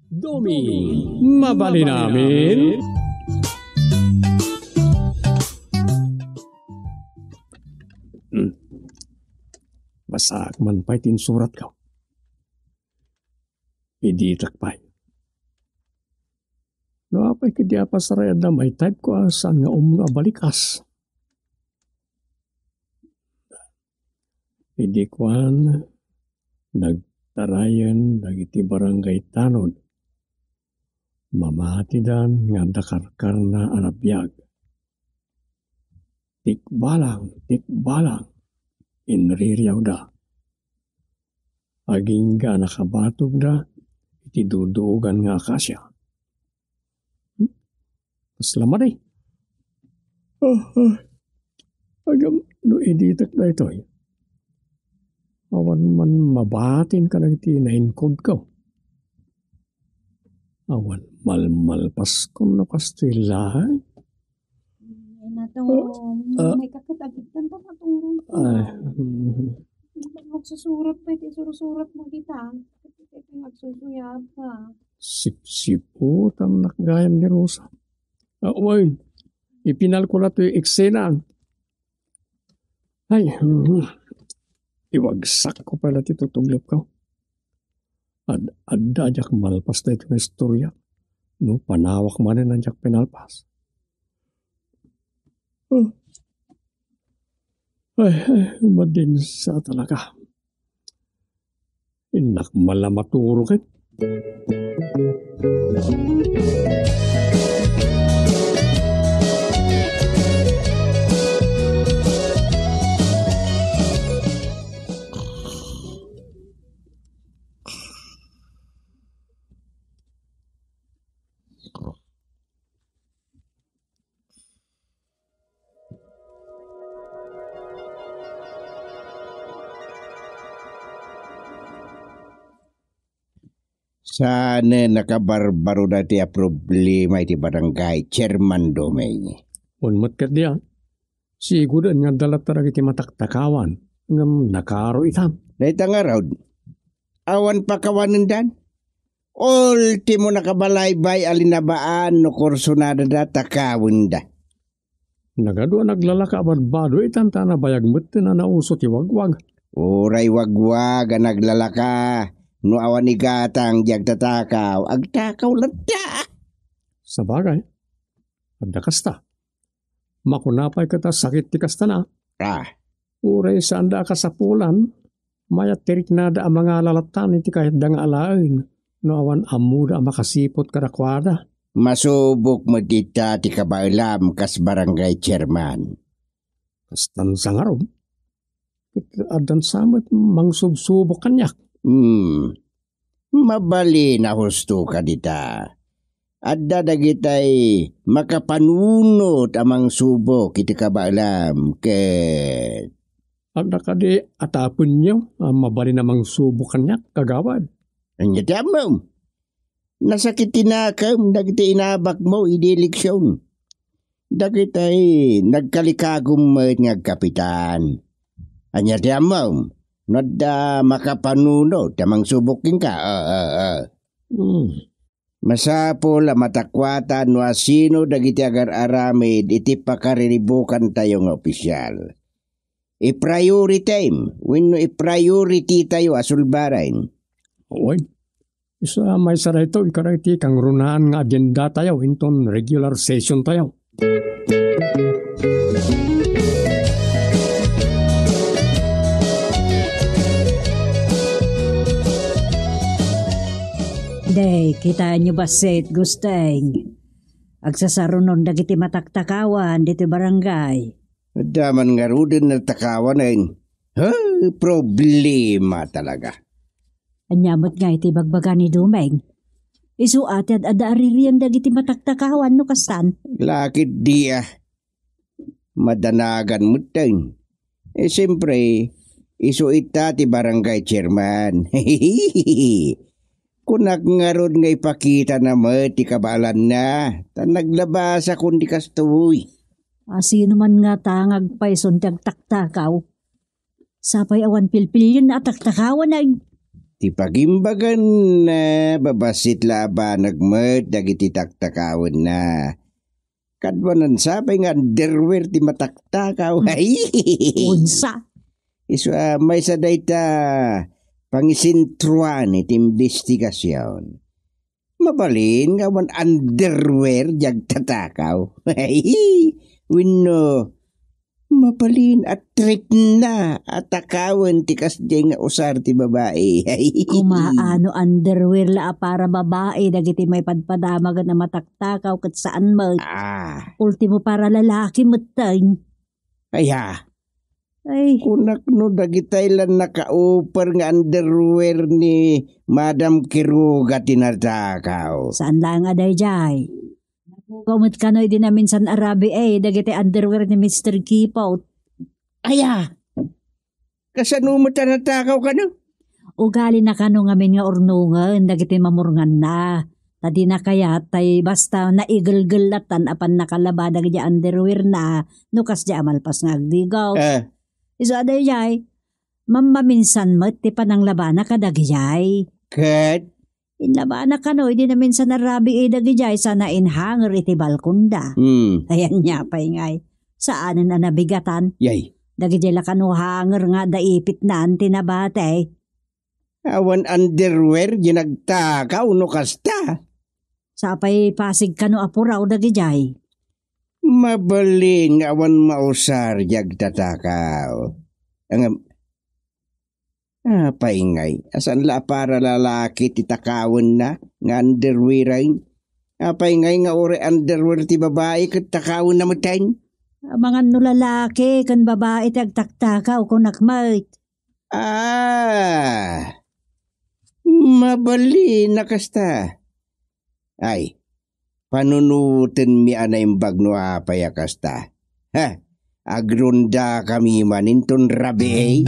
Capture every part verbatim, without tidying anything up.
Domi, mabalin amin. Hmm. Basaak man pay ti insuratko. Iditak pay. No apay ket di a pasaray adda maitype ko a saan nga umno a balikas. Idi kuan, nagtarayen dagiti barangay tanod. Mamatidan nga adda karkarna a nabiag. Tikbalang, tikbalang, inririawda. Agingga a nakabatogda iti dudugan nga akasia. Hmm? Kasla madi. Ah, ah. Agam no iditak daytoy. Awan man mabatin kadagiti nainkodko. Awan malmalpaskon no kastoy laeng. Ay, nato, Ah, ah. May kakat-agitan pa, matungro ko. Ay, mm. Magsusurat pa iti surusurat mo dita. Iti nagsusuyat ka. Sipsiputannak gayam ni Rosa. Ah, wen, ipinalko la toy eksena. Ay, mhm. Iwagsakko pay la ti tutuglipko. Ad-, adda diak malpas daytoy nga istorya. No, panawak manen a diak pinalpas. Ah. Ay, ay, madinsa talaga. Innak man la maturo ket. Saan a nakabarbaro daytoy a problema iti barangay, Chairman Doming? Wen met ketdi, a. Sigud nga adda latta dagiti mataktakawan, ngem nakaro itan. Dayta ngarud, awan pakawanendan? Ultimo, nakabalaybay a linabaan no kursunadada, takawenda. Nagadu a naglalaka a badbado itan ta nabayag metten a nauso ti wagwag. Uray wagwag a naglalaka, no awan igatang di agtatakaw, agtakaw latta. Sabagay, adda kasta. Makuna pay ket a sakit ti kastana. Ah. Uray saanda a kasapulan, mayat ti riknada a mangala lattan iti kayatda nga alaen no awan ammoda a makasiput kadakuada. Masubok met ita ti kabaelam kas barangay chairman. Kastan sa ngarud. Ket addan sa met mangsubsubok kaniak. Hmm. Mabalin a husto ka dita. Adda dagitay makapanunot a mangsubok iti kabaelam ket Adda kadi atapenyo a mabalin a mangsubok kaniak, kagawad? Ania ti ammom? Nasakit ti nakem dagiti inabakmo idi eleksion. Dagitay nagkalikagum met nga agkapitan. Ania ti ammom? No adda makapanunot a mangsubok kenka? Ah, ah, ah. Hmm. Masapul a matakuatan no asino dagiti agar-aramid iti pakariribukantayo nga opisial. I-priority-m wenno i-priority-tayo a sulbaren. Wen, isu a maysa daytoy kadagiti kangrunaan nga agenda-tayo inton regular session-tayo. Day, kitaenyo bassit, Gusteng. Agsasarunon dagiti mataktakawan ditoy barangay. Adda man ngaruden natakawanen. Ha, problema talaga. Ania met nga iti ibagbaga ni Dumeng? Isu a ti ad-adda a ririem dagiti mataktakawan no kastan. Lakit dia. Madanagan metten. Eh, siyempre, isu ita ti barangay chairman. Kunak ngarud nga ipakitana met ti kabaelanna, ta naglabasakon di kastoy. Asino man ngata nga agpayson ti agtaktakaw? Sapay awan pilpilienna a taktakawan ay. Ti pagimbaganna, babassit la a banag met dagiti taktakawenna. Kaduanan sa pay nga underwear ti mataktakawna. Unsa? Isu a maysa dayta pangisentroan iti imbestigasion. Mabalin nga awan underwear diay agtatakaw. Wenno, mabalin a tripna a takawen ti kasdiay nga usar ti babai. Kumaano underwear la a para babai dagiti maipadpadamagen a mataktakaw ket saan met. Ah. Ultimo para lalaki metten. Aya. Ay. Kunak no dagitay la nakauper nga underwear ni Madam Quiroga ti natakaw. Saan laeng a daydiay. Napukaw met kano idi naminsan a rabii dagiti underwear ni Mister Kipot. Aya. Kasano met a natakaw kano? Ugalina kano ngamin nga urnongen dagiti mamurnganna. Ta dina kayat tay basta naigelgellatan a pannakalaba dagiti underwearna no kasdiay a malpas nga agdigaw. Eh. Isu a daydiay, mammaminsan met ti pananglabana kadagijay. Ket? Inlabana kano idi naminsan a rabii dagidiay sa nainhanger iti balkonda. Hmm. Ayan niya pay ngay. Saanen a nabigatan. Yay. Dagidiay la kano hanger nga adda ipitnan ti nabati. Awan underwear di nagtakaw no kasta. Sapay pasig kano a puraw dagidiay. Mabalin nga awan mausar di agtatakaw. Ang, apay ngay, a saan la a para lalaki ti takawenna nga underwear ay? Apay ngay nga uray underwear ti babai ket takawenna metten? Amangan no lalaki ken babai ti agtaktakaw, kunak met. Ah, mabalin a kasta. Ay, panunotenmi a naimbag no apay a kasta. Ha, agrondakami man inton rabii.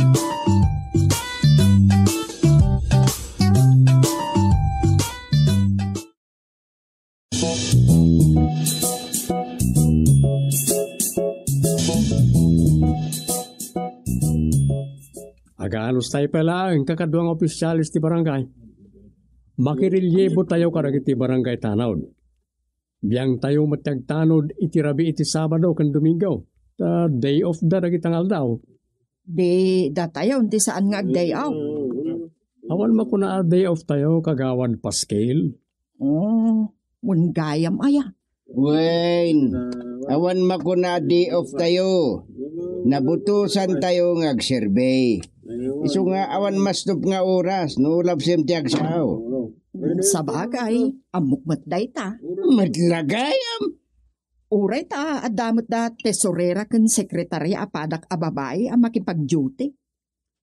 Aganos tayo pay laeng, kakadua nga opisyales ti barangay. Makireliebo tayo kadagiti barangay tanod. Biang tayo met ti agtanod iti rabii iti Sabado ken Domingo. Ta day off da dagiti nga aldaw. Di datayon ti saan nga ag-day off. Awan makuna a day off tayo, Kagawad Paskil? Oh, wen gayam aya. Wen, awan makuna a day off tayo. Nabutosan tayo nga agserbi. Isu nga awan masnop nga oras no lapsem ti agsao. Sabagay, ammok met dayta. Met la gayam. Uray ta adda met da tesorera ken sekretaria a padak a babai a makipag-duty.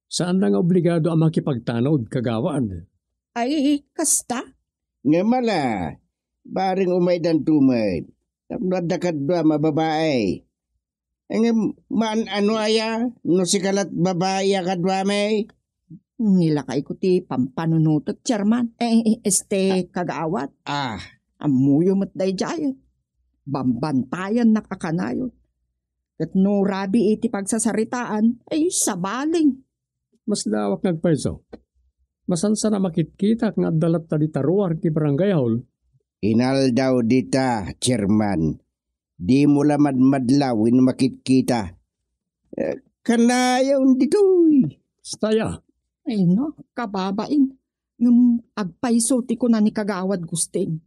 Saanda nga obligado a makipagtanod, Kagawad. Ay, kasta? Ngem ala, bareng umaydanto met. Tapno adda kaduam a babai. Ngem maan-ano aya no sika lat babai a kaduami? Nilakayko ti pampanunotek, Chairman. Eh, eh, este, Kagawad. Ah. Ammoyo met daydiay. Bambantayannak a kanayon. Ket no rabii ti pagsasaritaan, ay sabalin. Masdawak nga agpayso. Masansan a makitkitak nga adda latta dita ruar iti barangay hall. Inaldaw dita, Chairman. Dimo la madmadlaw wenno makitkita. Eh, kanayon ditoy. Staya. Ay no, kababain. Ngem agpayso ti kuna ni Kagawad Gusting.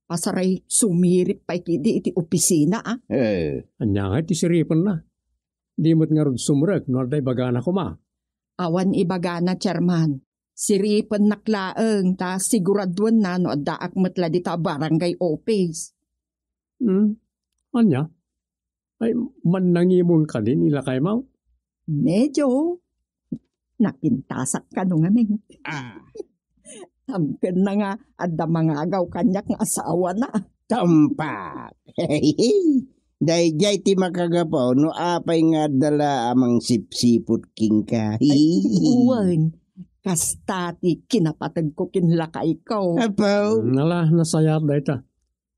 Pasaray sumirip pay kidi iti opisina, ah. Eh. Ania nga iti siripenna? Di met ngarud sumrek no adda ibagana koma. Awan ibagana, Chairman. Siripennak laeng ta siguraduenna no addaak met la dita barangay office. Hmm? Ania? Ay, mannangimon kadi ni lakaymo? Medyo. Napintasak kano ngamin. Ah. Tamkenna nga adda mangagaw kaniak nga asawana. Tampak. Daydiay ti makagapu no apay nga adda la a mangsipsiput kenka. Ay, wen. Kasta ti kinapategko ken lakayko. Apo. Nala, nasayaat dayta.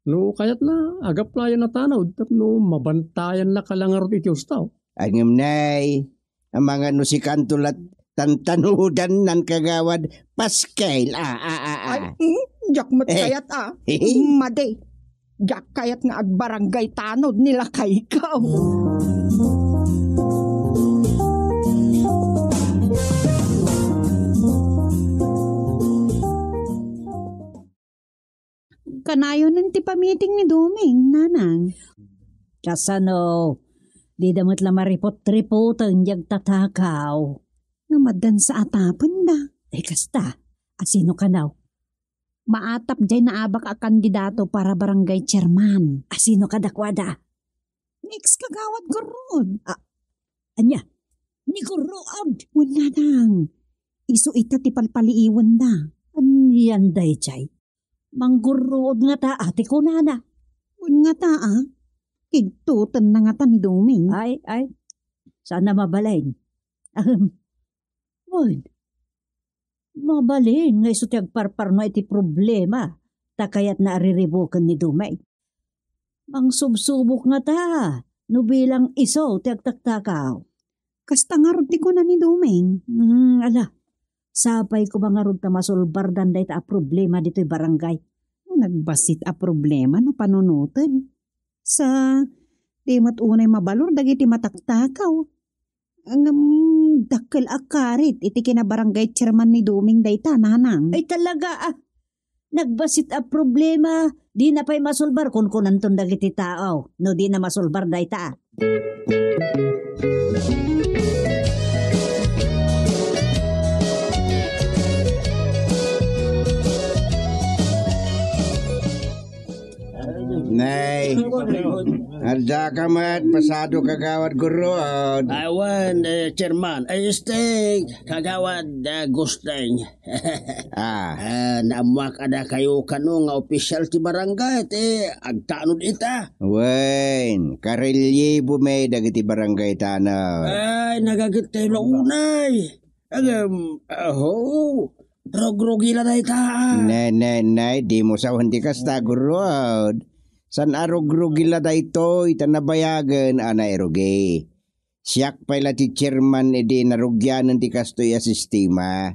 No kayatna, agaplayan a tanod tapno mabantayannak la ngarud iti husto. Ngem nay, amangan no sikanto lat Tantanudan nan kagawad Pascal. Ah, ah, ah, ah. Ay, mm, diak met Eh. kayat, ah. Madi. Diak kayat nga agbarangay tanod ni lakayko. Kanayon ti pamiting ni Doming, nanang. Kasano? Dida met la maripot-ripoten diay agtatakaw. Nga maddan sa atapenda. Eh, kasta. Asino kanaw? Maatap diay naabak a kandidato para barangay chairman. Asino kadakuada? Ni ex-kagawad Gurruod. Ah, ania? Ni Gurruod? Wen, nanang. Isu ita ti palpaliiwenda. Anian daydiay? Manggurruod ngata a ti kunana. Wen ngata a, kigtotenna ngata ni Doming. Ay, ay. Saan a mabalin? Ahem. Wen. Mabalin nga isu ti agparparno iti problema ta kayatna a riribuken ni Doming. Mangsubsubok ngata no bilang isu ti agtaktakaw. Kasta ngarud ti kuna ni Doming. Hmm, ala. Sapay koma ngarud ta masolbardan dayta a problema ditoy barangay. Nagbassit a problema no panunoten. Sa, di met unay mabalor dagiti mataktakaw. Ngem dakkel a karit iti kinabarangay chairman ni Doming dayta, nanang. Ay, talaga, ah. Nagbassit a problema, dina pay masolbar, kunkunanton dagiti tao, no dina masolbar dayta. Nay, adda ka met, pasado kagawad Gurruod. Awan, eh, chairman. Ay, este, kagawad, ah, Gusteng. Ah. Ah, naammuak a dakayo kano nga opisyal ti barangay ti agtanod ita. Wen, karelyebo met dagiti barangay tanod. Ay, nagaget tayo la unay. Agam, aho, rugrugi la dayta. Ne, ne, ne, dimo sawen ti kasta, Gurruod. Saan a rugrugi la daytoy, ta nabayagen a nairugi. Siak pay la ti chairman idi narugianen ti kastoy a sistema.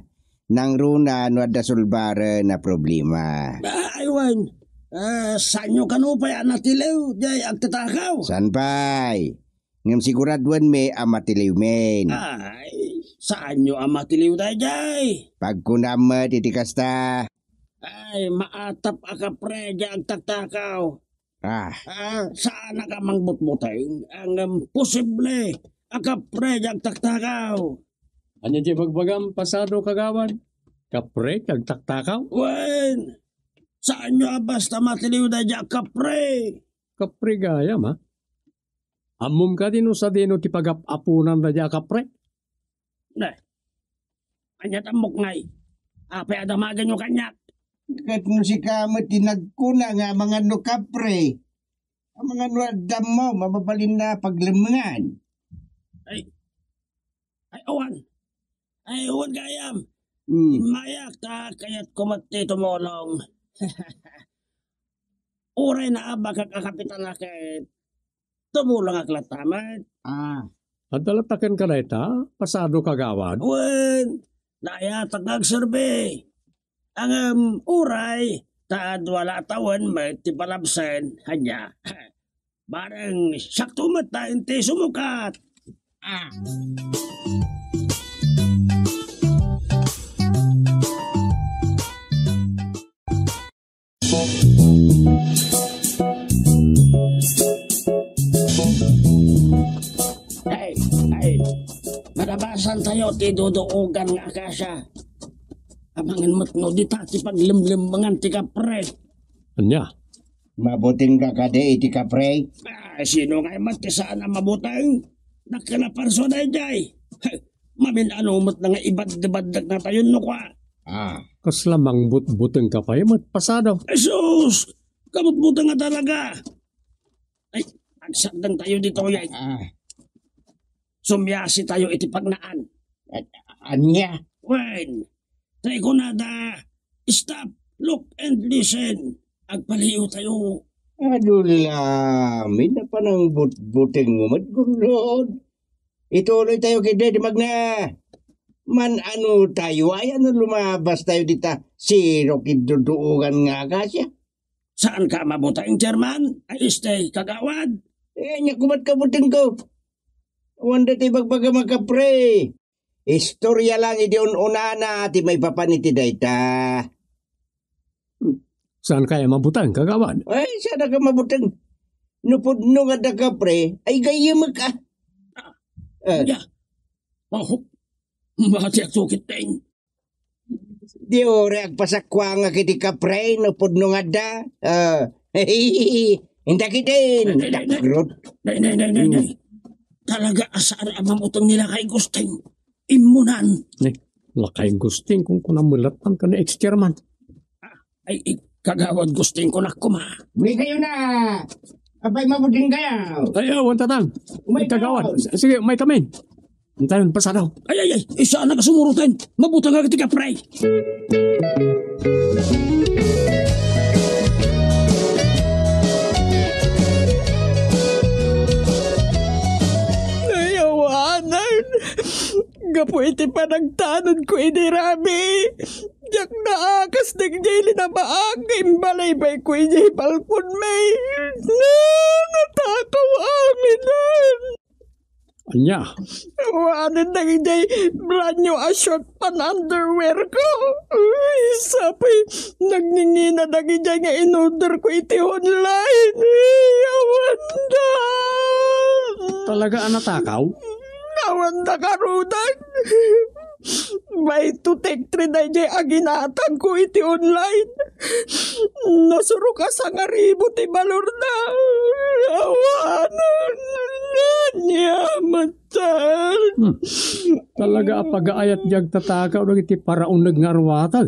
Nangruna no adda sulbaren a problema. Ah, aywan. Ah, saanyo kano pay a natiliw, diay agtatakaw? Saan pay? Ngem siguraduenmi a matiliwmin. Ay, saanyo a matiliw daydiay? Pagkunam met iti kasta. Ay, maatap a kapre diay agtaktakaw. Ah. Ah, saanak a mangbutbuteng, ngem posible a kapre diay agtaktakaw. Ania diay bagbagam, pasado kagawad? Kapre ti agtaktakaw? Wen, saanyo a basta matiliw daydiay a kapre. Kapre gayam, a? Ammom kadi no sadino ti pagap-aponan daydiay a kapre? Ne. Ania ti ammok ngay? Apay a damagenyo kaniak? Ket no sika met ti nagkuna nga amangan no kapre, amangan no adda ammo, mababalinna a paglemmengan. Ay, ay, awan. Ay, awan gayam. Hmm. Immayak ta kayatko met ti tumulong. Uray naabakak a kapitan a ket tumulongak latta met. Ah. Adda latta kenka dayta, pasado kagawad? Wen, naayatak nga agserbi. Ngem uray, ta adda la a tawen met ti palabsen, ania. Bareng sakto met ta inti sumukat. Ah. Ay, ay. Manabasan tayo ti duduogan nga akasia. Amangan met no dita ti paglemlemmengan ti kapre. Ania? Mabuteng ka kadi iti kapre? Ah, sino nga met ti saan a mabuteng? Dakkel a persona idiay. Mamin-ano met nga ibaddebaddek natayon no kua. Ah. Kasla mangbutbuteng ka pay met pasado. Jesus! Kabutbuteng nga talaga. Ay, agsardeng tayo ditoy, ay. Ah. Sumiasi tayo iti pagnaan. A-, ania? Wen, tay kunada, "Stop, look, and listen." Agpaliw tayo. Adu la, amin a panangbutbuteng mo met, Gurruod. Ituloy tayo kidi ti magna. Man-ano tayo, aya no lumabas tayo dita, sirok iti duduogan nga akasia. Saan ka mabuteng, Chairman? Ay, este, kagawad. Eh, ania koma ti kabutengko? Awan dayta ibagbagam a kapre. Istorya lang iti un-unana ti maipapan iti dayta. Saan kaya mabuteng, kagawad? Ay, saan ka mabuteng? No pudno nga adda kapre, ay gayyemek, ah. Ah. Ya. Oh, mati agsukit, Teng. Di uri agpasakuangak iti kapre no pudno nga adda. Ah. Inta kitin. Nay, nay, nay, nay. Dakrot. Nay, nay, nay, nay, nay. Hmm. Talaga a saan a mamuteng ni Lakay Gusting. Immunan. Ni, Lakay Gusting, kun kuna met latta ken ni ex-chairman. Ay, ay, Kagawad Gusting, kunak koma. Umay kayo na. Apay mabuteng kayo. Ay, awan, Tatang. Umay kayo. Kagawad. S-, sige, umay kami. Intayon, pasadaw. Ay, ay, ay, isa na kasumurutan. Mabutang agad ti kapre. Ay, awanan. Gapu iti panagtanonko idi rabii, diak naakas dagijay linabaak nga imbalaybayko idiay balkonmi. Nanatakaw aminen. Ania? Awanen dagijay brand new a short pant underwear ko. Ay, sapay, nagngingina dagijay nga in-order ko iti online. Ay, awan da. Talaga a natakaw? Awan da karudan. Buy two, take three dayjay a ginatangko iti online. Nasurok a sangaribu ti balorda. Awanen. Ania met. Hmm. Talaga a pagaayat di agtatakaw dagiti parauneg nga arwatag.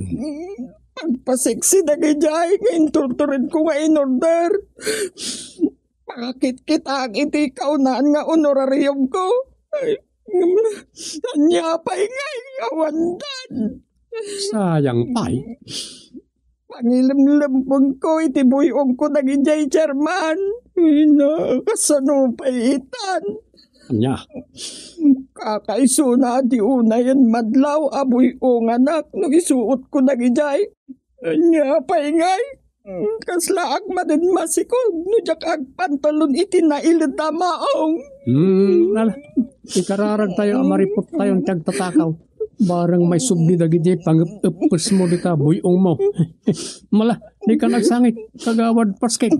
Agpaseksi dagijay nga inturturedko nga in-order. Pakakitkitak iti kaunaan nga honorariumko. Ay, ngem ania pay ngay awandan? Sayang pay. Pangilemlempenko iti buy-ongko dagijay chairman. Ina, kasano pay itan? Ania? Kakaisuna a di unayen madlaw a buy-onganak no isuotko dagijay. Ania pay ngay? Kaslaak manen masikog no diak agpantalon iti nailed a maong. Hmm, ala, ikararag tayo a maripot tayo ti agtatakaw. Barang maisubli dagiti pangep-eppesmo dita buy-ongmo. Mala, dika nagsangit, Kagawad Pasquet.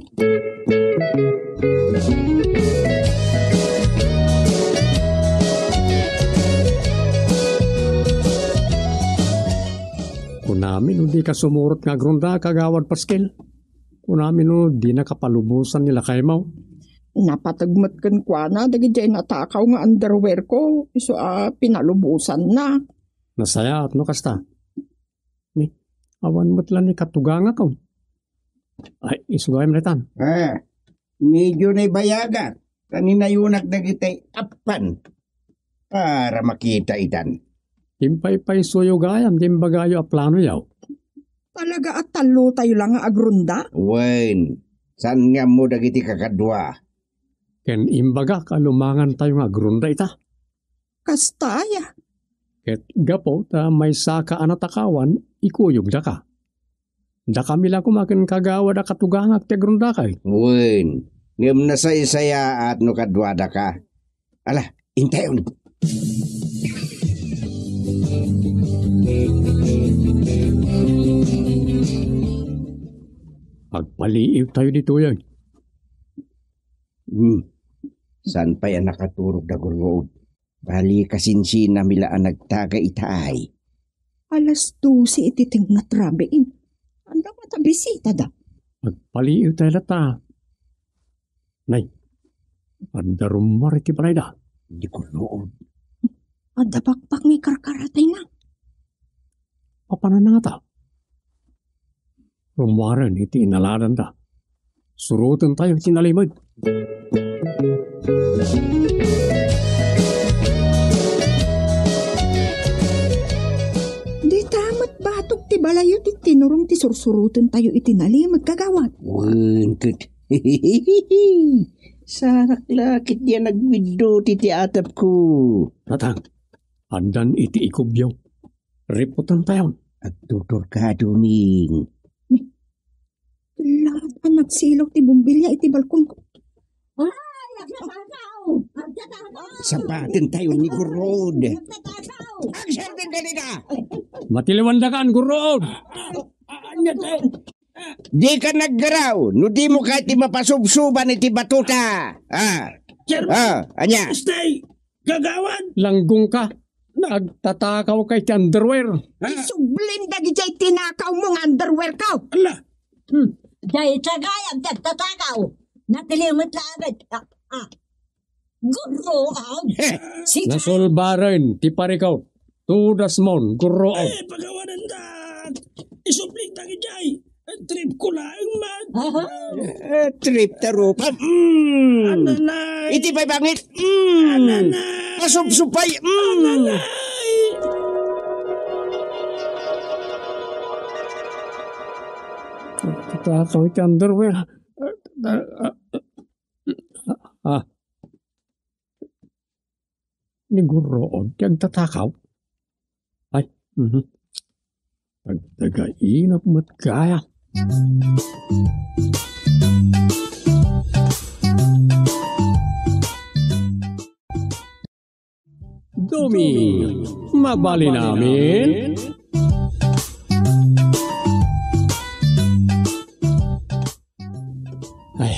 Kunami no dika sumurot nga agrunda, Kagawad Pasquet. Kunami no dina kapalubosan ni lakaymo. Napateg met kenkuana dagiti natakaw nga underwear ko, isu a pinalubosanna. Nasayaat no kasta. Ni, awan met la ni katugangakon. Ay, isu gayam daytan. Ah, medyo naibayagak. Kaninayunak dagiti appan para makita itan. Impaypaysuyo gayam ti imbagayo a planoyo. Talaga a tallotayo la nga agrunda? Wen, saan nga ammo dagiti kakadua? Ken imbagak a lumangantayo nga agrunda ita. Kasta aya? Ket gapu ta maysaka a natakawan, ikuyogdaka. Dakami la koma ken kagawad a katugangak ti agrundakay. Wen, ngem nasaysayaat no kaduadaka. Ala, intayon. Agpaliiwtayo ditoy. Hmm. Saan pay a nakaturog da gurruod? Bali, kasinsinami la a nagtaga ita ay. Alas dose iti tengnga ti rabii. Anda met a bisitada? Agpaliiwtayo latta. Nay, adda rummuar iti balayda. Di ko noon. Adda pakpak nga ikarkaratayna. Apanan ngata? Rummuaren iti inaladanda. Surotentayo iti nalimed. Dita met batok ti balayyo ti tinurong ti sursurotentayo iti nalimed, kagawad. Wen, ket. Sarak la ket diay nagwiddo ti, ti atapko. Tatang, Addan iti ikubyo. Riputan tayon. Agtuturka, Doming. Laat a nagsilaw ti bumbilya iti balkonko. Ay, agtatakaw! Agtatakaw! Sabaten tayo ni Gurod. Agtatakaw! Agserbi ka dita! Matiliwandakan, Gurod! Anya tayo? Di ka naggaraw, no di mo kay ti mapasubsuban iti batuta. Ah. Sir, ah, anya? Stay! Gagawan! Langgong ka! Agtatakaw kay ti underwear! Ah. Isublim dagiti tinakaw mo nga underwear ko! Ala! Hmm. Dayta gayam ti agtatakaw. Natilimot laeng. Ah, ah. Gurrood. Sika. Nasulbaren ti parikaw. Tudasmon, gurrood. Eh, pagawanan da. Isubling ta idiay. Trip ko laeng man. Aha. Eh, trip ta rupa. Mm. Ananay. Iti pay bangit. Mm. Ananay. Pasupsupay. Mm. Ananay. Kita ko iti underwear. Ah. Ni Gurrood ti agtatakaw? Ay, mhm. Agtagainap met gaya. Dumi, mabalin amin. Ay,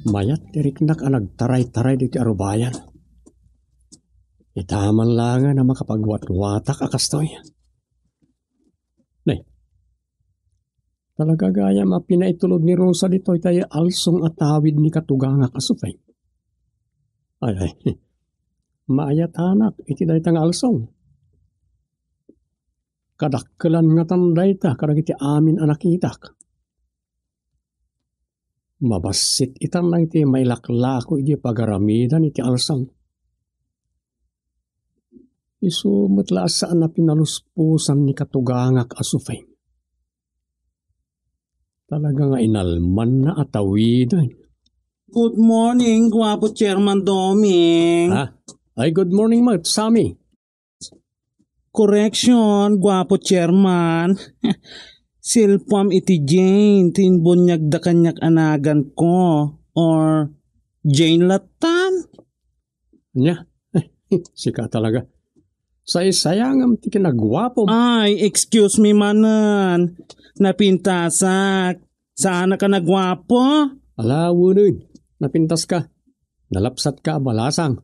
mayat ti riknak a nagtaray-taray ditoy arubayan. Ita man laengen a makapagwatwatak a kastoy. Nay, talaga gayam a pinaitulod ni Rosa ditoy tay alsong a tawid ni katugangak a Sufeng. Ay, ay, maayatanak iti dayta nga alsong. Kadakkelan ngatan dayta kadagiti amin a nakitak. Mabassit itan dagiti mailaklako iti pagaramidan iti alsong. Isu met la a saan a pinalusposan ni katugangak a Sufeng. Talaga nga inalmanna a tawiden. Good morning, guapo Chairman Doming. Ha? Ay, good morning met, Sammy. Correction, guapo Chairman. Silpam iti Jane, ti imbuniagda kaniak a naganko, or Jane lattan? Ania? Sika talaga. Saysayangam ti kinaguapom. Ay, excuse me manen. Napintasak. Saanak a naguapo? Ala, wen, napintaska. Nalapsatka a balasang.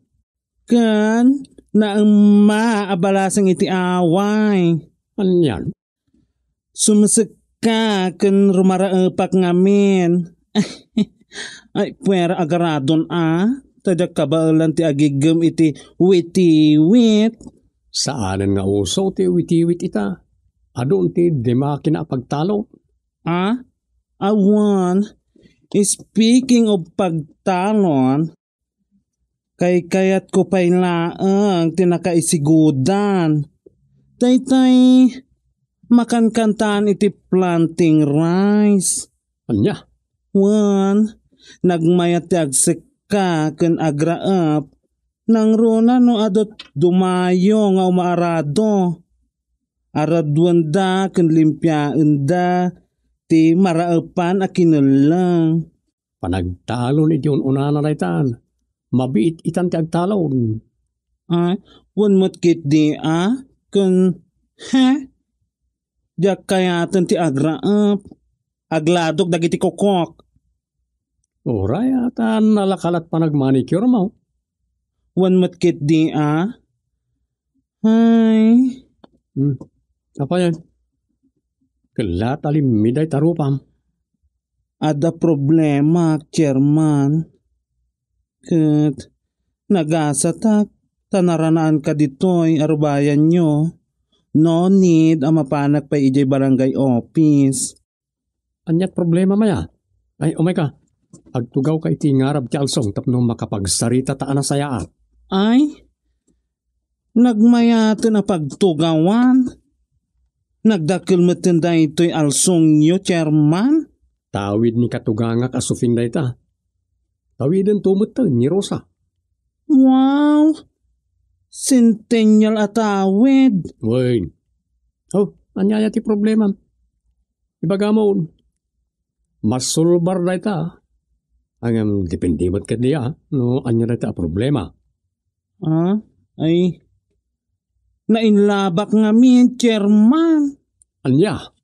Ken naemma a balasang iti away. Anian? Sumesekka ken rumaraepak ngamin. Ay, puera agaradon a, ta diak kabaelan ti agiggem iti witiwit. Saanen nga uso ti witiwit ita. Adu ti di makina a pagtalon. Ah? Awan. Speaking of pagtalon, kaykayatko pay laeng ti nakaisigudan. Daytoy makankantaan iti planting rice. Ania? Wen, nagmayat ti agsekka ken agraep, nangruna no adu dumayo nga umaarado. Araduenda ken limpiaenda ti maraepan a kinelleng. Panagtalon iti un-unana daytan. Mabiit itan ti agtalon. Ay, wen met ketdi a, ken, he? Diak kayaten ti agraep. Agladok dagiti kokok. Uray, a, ta nalakalat panagmanicure mo. Wen met ketdi a. Ay. Hmm. Apayan? Kella ta limmiday tarupam. Adda problema, Chairman. Ket nagasatak ta naranaanka ditoy arubayanyo. No need a mapanak pay idiay barangay office. Aniat problema maya? Ay, umayka. Agtugawka iti ngarab ti alsong tapno makapagsarita ta a nasayaat. Ay, nagmayaten a pagtugawan. Nagdakkel metten daytoy alsongyo, Chairman. Tawid ni katugangak a Sufing dayta. Tawiden to metten ni Rosa. Wow! Centennial a tawid. Wen. Oh, ania aya ti problema? Ibagam, masulbar dayta. Ngem depende met kadi, a, no ania dayta a problema. Ah, ay, nainlabak ngamin, Chairman. Ania?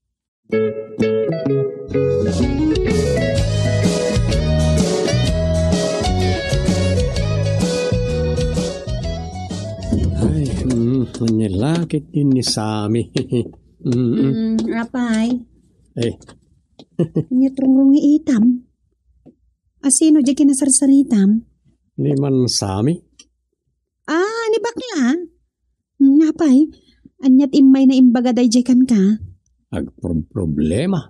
Ay, mm, ania la ket ni Sami. Mm, mm. Mm, apay. Eh. Ania ti rungrungiitam? Asino diay kinasarsaritam? Ni man Sami? Ah, ni bakla? Hmm, apay, ania ti immayna imbaga daydiay kenka? Agproproblema.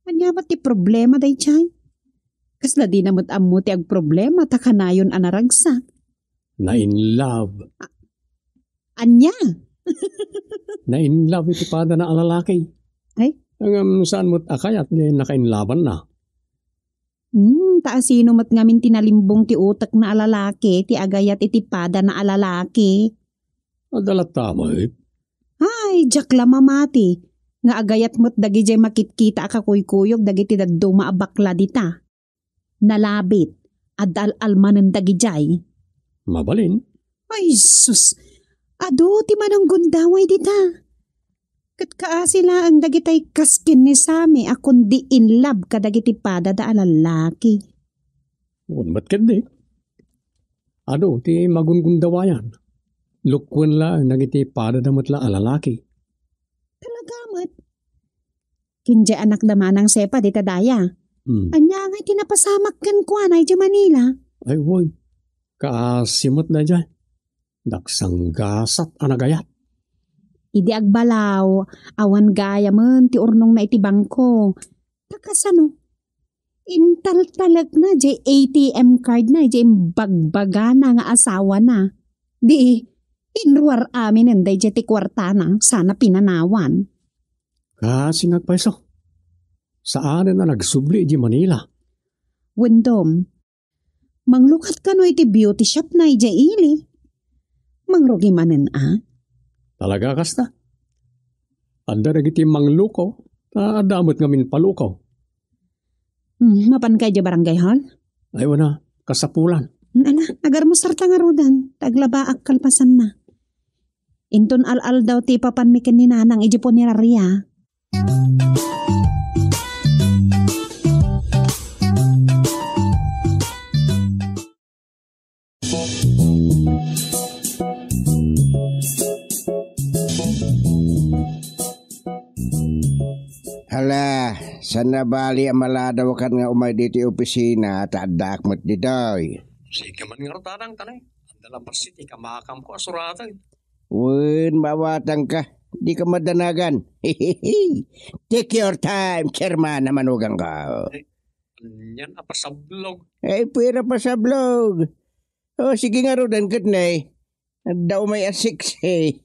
Ania met ti problema daydiay? Kasla dina met ammo ti agproblema ta kanayon a naragsak. Na in love. A-, ania? Na in love iti padana a lalaki. Ay? Ngem saan met a kayat nga nakainlabanna. Hmm, ta asino met ngamin ti nalimbong ti utekna a lalaki ti agayat iti padana a lalaki? Adda latta met. Ay, diak la mamati nga agayat met dagidiay makitkita a kakuykuyog dagiti dadduma a bakla dita. Nalabit, adda al-almanen dagidiay. Mabalin. Ay, sus! Adu ti mananggundaway dita. Ket kaasi laeng dagitay kas ken ni Sami a kundi in love kadagiti padada a lalaki. Wen met ketdi. Adu ti magungundawayan. Lukuen laeng dagiti padada met la a lalaki. Talaga met. Ken diay anakda Manang Sepa dita daya. Hmm. Ania ngay ti napasamak kenkuana idiay Manila? Ay, wen. Kaasi met daydiay. Daksanggasat a nagayat. Idi agbalaw, awan gayamen ti urnongna iti bangko. Ta kasano? Intaltalekna diay A T M cardna idiay imbagbagana nga asawana. Di, inruar aminen daydiay ti kuartana, sana pinanawan. Kaasi nga agpayso. Saanen a nagsubli idiay Manila. Wen, Dom, manglukat kano iti beauty shopna idiay ili. Mangrugi manen a. Talaga kasta? Adda dagiti manglukaw, ta adda met ngamin palukaw. Hmm, mapanka idiay barangay hall? Ay, wen a, kasapulan. Hmm, ala, agarmusarta ngaruden, ta aglabaak kalpasanna. Inton al-aldaw ti papanmi ken ni Nanang idiay punerarya. Hala, saan a bali a maladawakan nga umay ditoy opisina ta addaak met ditoy. Sige man ngarud, Tatang, tanay. Adda la bassit ikamakam ko a suraten. Wen, maawatangka. Dika madanagan. Take your time, Chairman, a manugang ko. Eh, anian a pasablog? Ay, puwera pasablog. O, sige ngaruden ket nay. Adda umay a siksi.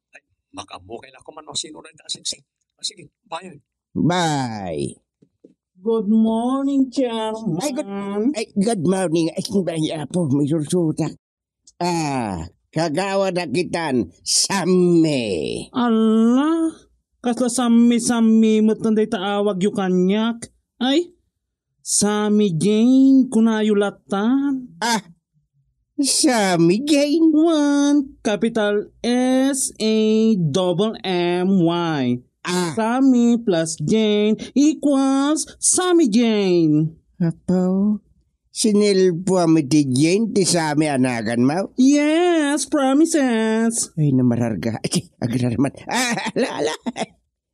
Ay, makaammo kay la koma no sino dayta a siksi. Ah, sige, bye. Bye. Good morning, Chairman. Ay, good, ay, good morning. Ay, ay, apo, may sursuta. Ah, kagawad a kitan, Sammi. Ala, kasla Sammi-Sammi met dayta awagyo kaniak. Ay, Sammy Jane, kunayo latta. Ah, Sammy Jane? Wen, capital S A double M Y. Ah. Sammy plus Jane equals Sammy Jane. Apo, sinilpuam iti Jane ti Sammy a naganmo? Yes, promises. Ay, namararga. Ay, agrarmat. Ah, ala, ala.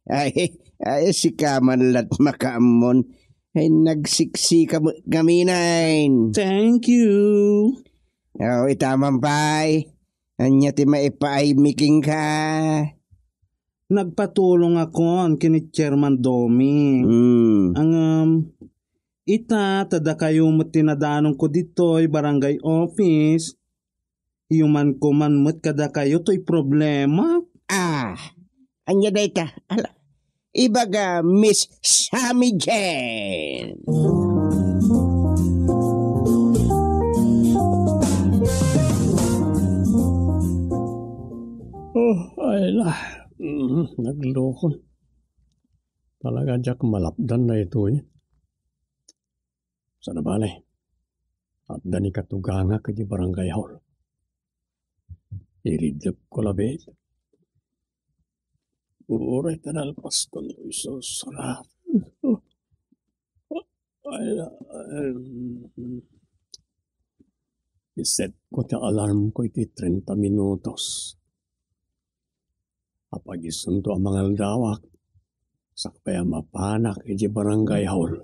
Ay, ay, sika man lat makaammon. Ay, nagsiksika met ngamin. Thank you. O, ita man pay. Ania ti maipaaymi kenka? Nagpatulongakon ken ni Chairman Domi. Hmm. Ngem, ita, ta dakayo met ti nadanonko ditoy barangay office. Yumanko man met kadakayo toy problema. Ah, ania dayta? Ala, ibaga Miss Sammy Jane. Ay la, mm, naglokon. Talaga diak malapdan daytoy. Sana bale, adda ni katugangak iti barangay hall. Iridepko labi. Uray ta nalpaskon isu surat. Ay, ay, mm. Isetko ti alarmko iti trenta minutos. Apag isunto a mangaldawak, sakbay a mapanak iti barangay hall.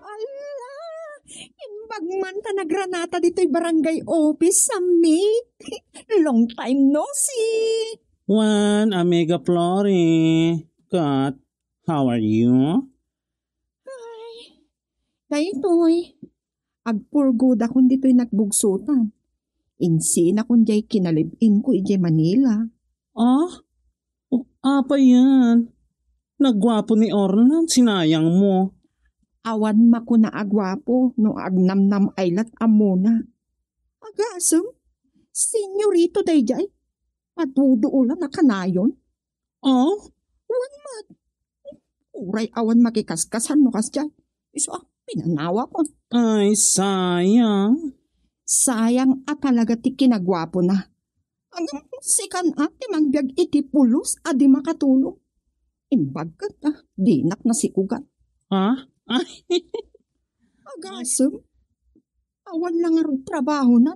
Ala! Imbag man ta nagranata ditoy barangay office, Sammy. Long time no see. Wen, Amiga Flori. Kat, how are you? Ay, daytoy. Agpurgudakon ditoy nagbugsotan. Insinakon diay kinalib-inko idiay Manila. Ah? O, apay yan? Nagguapo ni Orlan, sinayang mo. Awan makuna a guapo no agnamnam-ay lat ammona. Agasem, senyorito daydiay. Paduduolan a kanayon. Oh? Wen met. Uray awan makikaskasan no kasdiay. Isu a, pinanawakon. Ay, sayang. Sayang a talaga ti kinaguapona. Ngem sikan a ti mangbiag iti pulos a di makatulong. Imbag ket, ah, dinak nasikugan. Ha? Ay. Agasem. Awan la ngarud trabahona.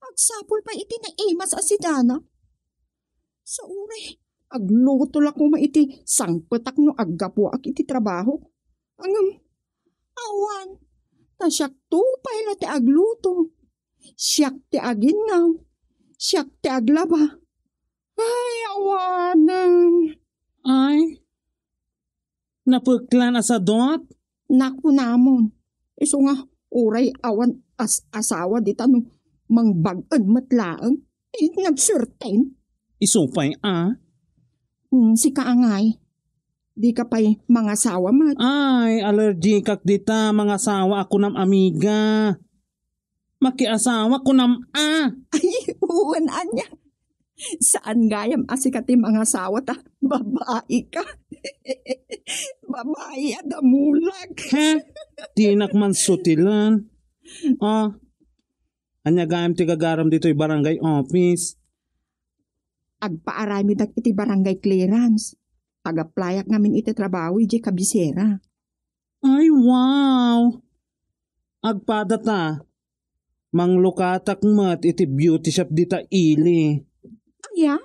Agsapul pay iti naimas a sidana. Sauray, agluto la koma iti sangpetak no aggapuak iti trabaho. Ngem, awan, ta siakto pay la ti agluto. Siak ti aginnaw. Siak ti aglaba. Ay, awanen. Ay, napeklan a sadot? Nakunamon. Isu nga, uray awan as-asawa dita no mangbag-en met laeng. Ay, nagserten. Isu pay a? Hmm, sika angay. Dika pay mangasawa met. Ay, allergikak dita, mangasawa a kunam, amiga. Makiasawa kunam a. Ay, wen ania. Saan gayam a sika ti mangasawa ta babai ka. Babai a damulag. He? Dinak man sutilen. Ah, ania gayam ti gagaram ditoy barangay office? Agpaaramidak iti barangay clearance. Pag-applyak ngamin iti trabaho idiay kabisera. Ay, wow! Agpada ta. Manglukatak met iti beauty shop dita ili. Aya?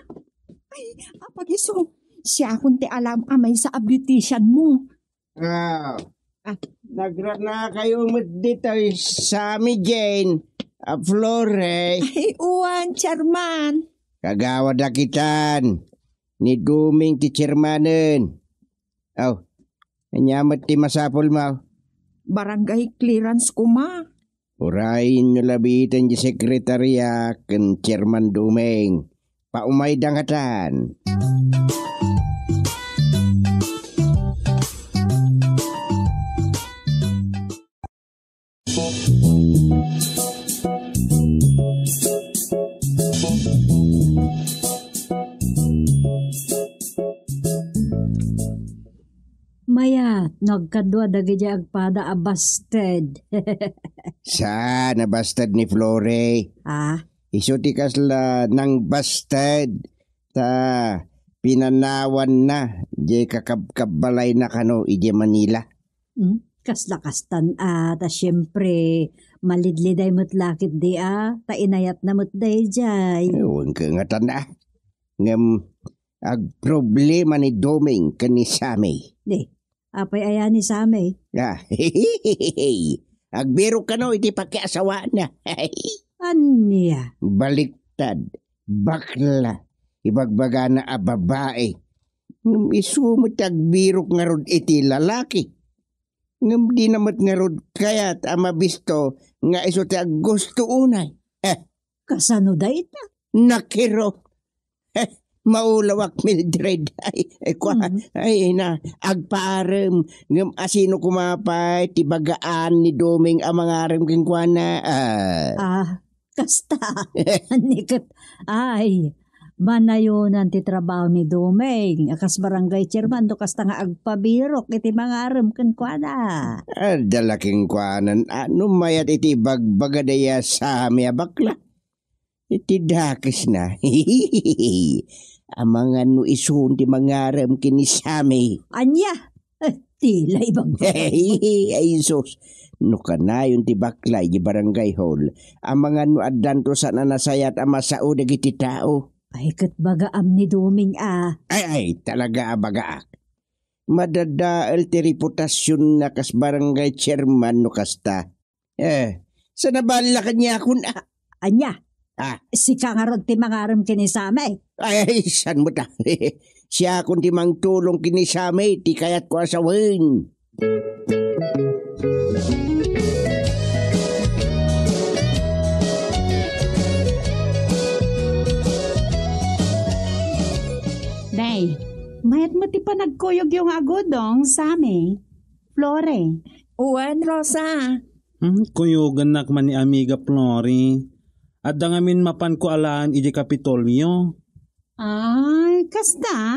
Ay, apag isu, siakon ti alam a maysa a beautician mo. Ah, Ah. Nagranakayo met ditoy Sammy Jane a Flore. Ay, uwan, chairman. Kagawad a kitan. Ni Duming ti chairmanen. Aw, ania met ti masapulmo? Barangay clearance koma. Urayenyo labiten ti sekretaria ken Chairman Dumeng. Paumayda ngatan. Mayat, no agkadua dagiti agpada a busted. Saan a busted ni Flore? Ah? Isu ti kasla nang busted. Ta pinanawanna diay kakabkabbalayna kano idiay Manila. Hmm? Kasla kastan a, ta siempre, malidliday met la ketdi a, ta inayatna met daydiay. Eh, wen ka ngatan a. Ngem, agproblema ni Doming ken ni Sammy. Di, apay aya ni Sammy? Ah, agbirok kano iti pakiasawaanna. Ania? Baliktad, bakla, ibagbagana a babai. Ngem isu met ti agbirok ngarud iti lalaki. Ngem dina met ngarud kayat a mabisto nga isu ti aggusto unay. Eh, Kasano dayta? Nakiro. Eh, maulawak, Mildred. Ay, ay, kwa, Mm. ay, na, agpaarem. Ngem asino koma pay ti bagaan ni Doming a mangarem kenkuana? Ah. Ah, kasta. Ni ket, ay, manayonan ti trabaho ni Doming a kas barangay chairman no kasta nga agpabirok iti mangarem kenkuana. Adda la kenkuanan, a, no mayat iti bagbagada ya Sami a bakla. Iti dakesna. Amangan no isun ti mangarem ken ni Sami. Ania? Eh, ti la ibagbaga. Ay, sus. No kanayon ti bakla iti barangay hall, amangan no addanto saan a nasayat a masao dagiti tao. Ay, ket bagaam ni Doming a. Ay, ay, talaga a bagaak. Madadael ti reputasionna kas barangay chairman no kasta. Eh, sa naballa kaniakon, ah. Ania? Ah. Sika ngarud ti mangarem ken ni Sami? Ay, saan mo ta? Siakon ti mangtulong ken ni Sami, ti kayatko a sawen. Day, mayat met ti panagkuyogyo nga agudong, Sami. Flore. Wen, Rosa. Hmm, kuyogannak man ni Amiga Flori. Adda ngamin mapanko alaen iti Kapitolyo. Ay, kasta?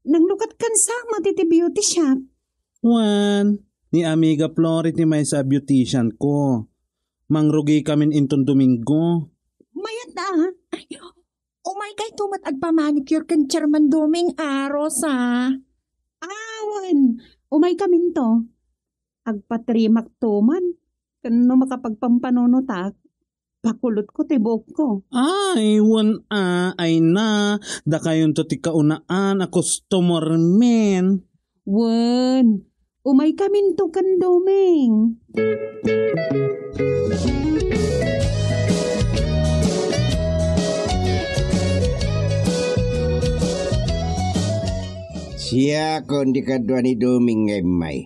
Nanglukatkan sa met iti beauty shop? Wen, ni Amiga Flori ti maysa a beautician ko. Mangrugi kamin inton Domingo. Mayat a. Ay, umaykayto met agpamanicure ken Chairman Doming a, Rosa. Awan, umaykaminto. Agpatrimakto man. Ken no makapagpampanunotak, pakulotko ti buokko. Ay, wen a, ay na, dakayonto ti kaunaan a customer men. Wen, umaykaminto ken Doming. Siakon ti kadua ni Doming nga immay.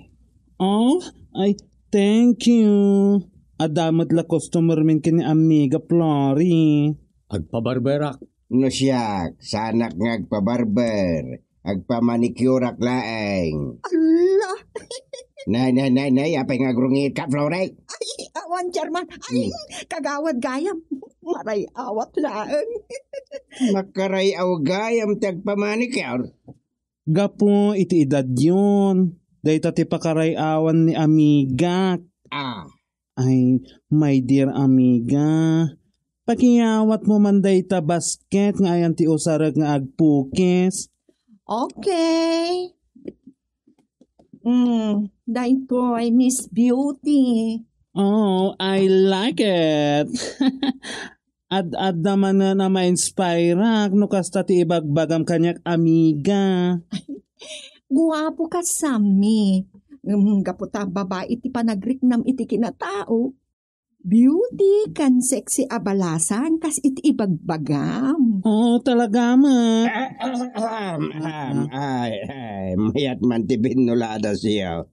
Oh, ay, thank you. Adda met la customer men ken ni Amiga Flori. Agpabarberak. No siak, saanak nga agpabarber. Agpamanicureak laeng. Ala! Nay, nay, nay, nay, apay nga agrungitka, Flori? Ay, awan, Chairman. Ay, Hmm. Kagawad gayam. Maray-awat laeng. Makaray-aw gayam ti agpamanicure. Gapu iti edadyon, dayta ti pakaray-awan ni Amigak. Ah. Ay, my dear amiga, pakiyawatmo man dayta basket nga ayan ti usarek nga agpukis. Okay. Mm, daytoy, Miss Beauty. Oh, I like it. Ad-adda manen a ma-inspireak no kasta ti ibagbagam kaniak, amiga. Guapo ka, Sammy. Ngem gapu ta babai ti panagriknam iti kinatao, beauty ken sexy a balasan kas iti ibagbagam. Oo, talaga met. Ahem, ahem, ay, ay, mayat man ti binnulada siya.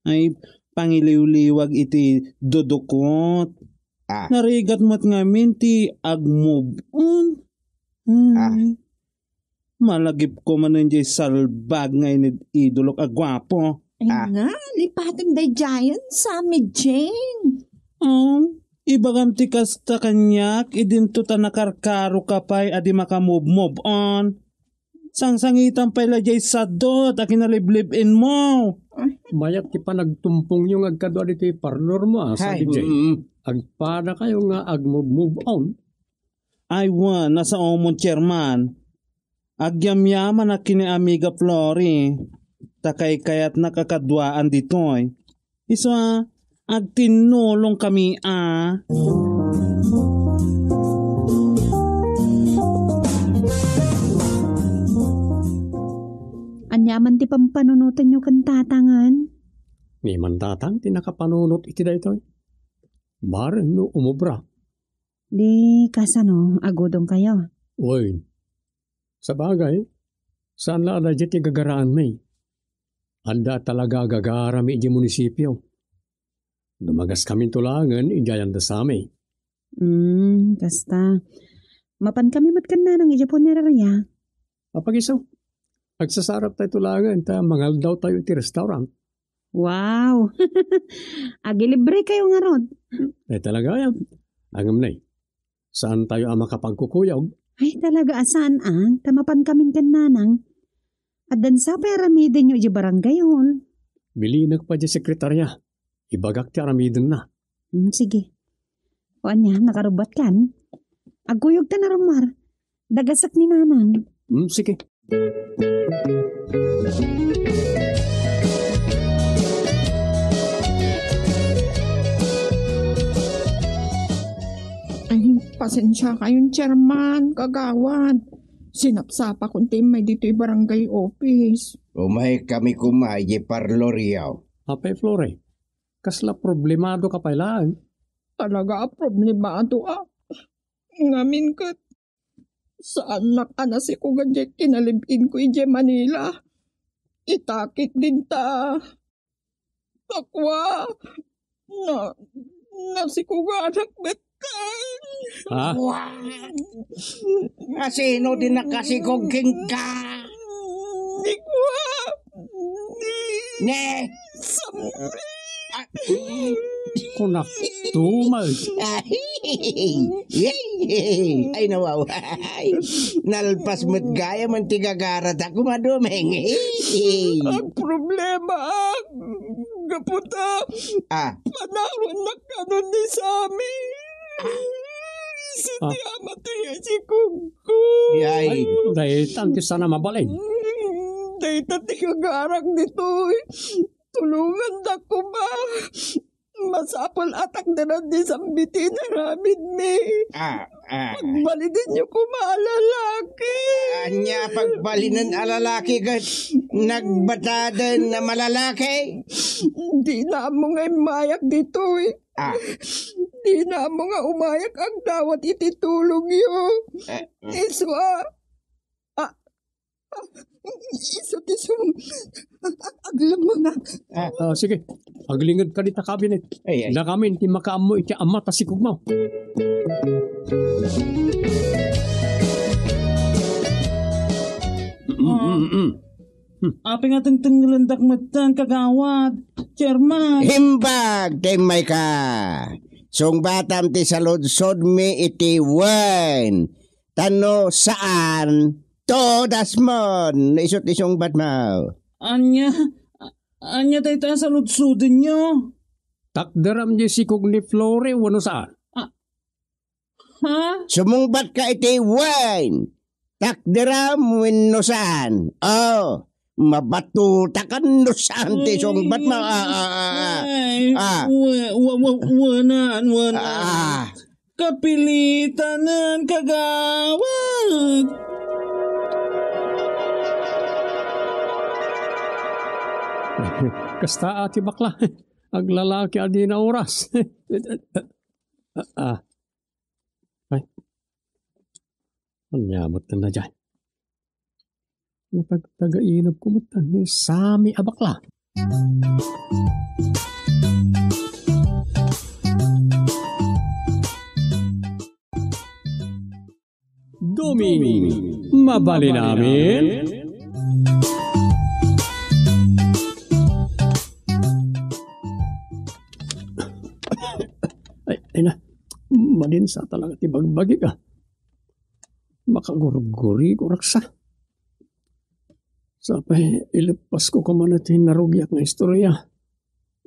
Ay, pangiliwliwag iti dudukot. Ah. Narigat met ngamin ti ag-move on. Ay, Ah. malagipko manen jay salbag nga inid-idolok a guapo. Ay Ah. nga, lipatem daydiayen, Sammy Jane. Oh, ibagam ti kasta kaniak, idinto ta nakarkaroka pay a di maka-move, move on. Sangsangitam pay la jay sadot a kinaliblib-inmo. Mayat ti panagtumpongyo nga agkadua ditoy parlormo, a, Hay, Sammy Jane. Mm. Agpadakayo nga ag-move, move on. Ay, wen, nasaomon, Chairman. Agyamyamanak ken ni Amiga Flori, ta kaykayatnak a kaduaan ditoy. Isu a, agtinnulongkami a. Ania man ti pampanunotenyo ken tatangen? Ni man tatang ti nakapanunot iti daytoy. Bareng no umubra. Di kasano, agudongkayo? Wen. Sabagay, saan la a daydiay ti gagaraanmi. Adda talaga a gagarami idiay munisipio. Dumagaskaminto laengen idiay Andasami. Hmm, kasta. Mapankami met ken nanang idiay punerarya. Apag isu, agsasaraptayto laengen ta mangaldawtayo iti restaurant. Wow! Agilibrekayo ngarud. Ay, talaga, ya. Ngem nay, saantayo a makapagkukuyog. Ay, talaga a saan, a, ta mapankamin ken nanang. Addan sa pay aramidenyo idiay barangay hall. Bilinek pay diay sekretarya. Ibagak ti aramidenna. Hmm, sige. O ania, nakarubbuatkan? Agkuyogtan a rummar. Dagasek ni nanang. Hmm, sige. Ay, pasensiakayon, Chairman, Kagawad. Sinapsapakon ti immay ditoy barangay office. Umaykami koma idiay parloryo. Apay, Flore, kasla problemadoka pay laeng? Talaga a problemado, a. Ngamin ket saannak a nasikugan diay kinalib-inko idiay Manila. Itakit dinta. Pakwa, na, nasikuganak metten. Ha? Wa-, asino ti nakasikog kenka? Ni Kwa. Ni. Ni. Sammi. Ah. Kunak tumal. Ay, ay, ay, nawaw. Ay, nalpas met gayam ti gagaratak, Madumeng. Agproblemaak, gapu ta, ah, panawannak kano ni Sammy. Ah. Isu ti ama ti sikogko. Yay. Ay, daytan ti saan a mabalin. Dayta ti gagarak ditoy. Tulongandak koma. Masapul a takderan ni Sammy ti inaramidmi. Ah, ah. Pagbalidenyo koma a lalaki. Ania pagbalinen a lalaki ket nagbataden a malalaki? Dina ammo nga immayak ditoy. Ah. Dina ammo nga umayak agdawat iti tulongyo. Eh, eh. Isu a, a, Isu ti sum-, ag-, aglammangak. Ah. Ah, sige. Aglingedka dita kabinet. Ay, ay. Dakamin ti makaammo iti ama ta sikogmo. Mm, mm, mm. Hmm. Apay nga tengtengelendak metten, kagawad, chairman? Imbag ti immayka. Sungbatam ti saludsodmi iti wen. Tano saan, tudasmon no isu ti sungbatmo. Ania, a-, ania dayta a saludsodenyo? Takderam diay sikog ni Flore wenno saan? Ah, ha? Sumungbatka iti wen. Takderam wenno saan? Oh, mabatotakan no saan ti sungbatmo. Ah, ah, ah, ah. Ay, ah. Wa-, wa-, wa-, wanan, wanan. Ah. Kapilitanen, kagawad. Kasta a ti bakla. Aglalaki a dina oras. Ah, ah. Ay. Ania met dayta? Napagtagainap ko met ni Sami a bakla. Duming, mabalin amin? Ay, ay na. Malinsa talaga ti bagbagik, ah. Makagurgurigor ak sa. Sapay, ileppasko koma ti narugiak nga istorya.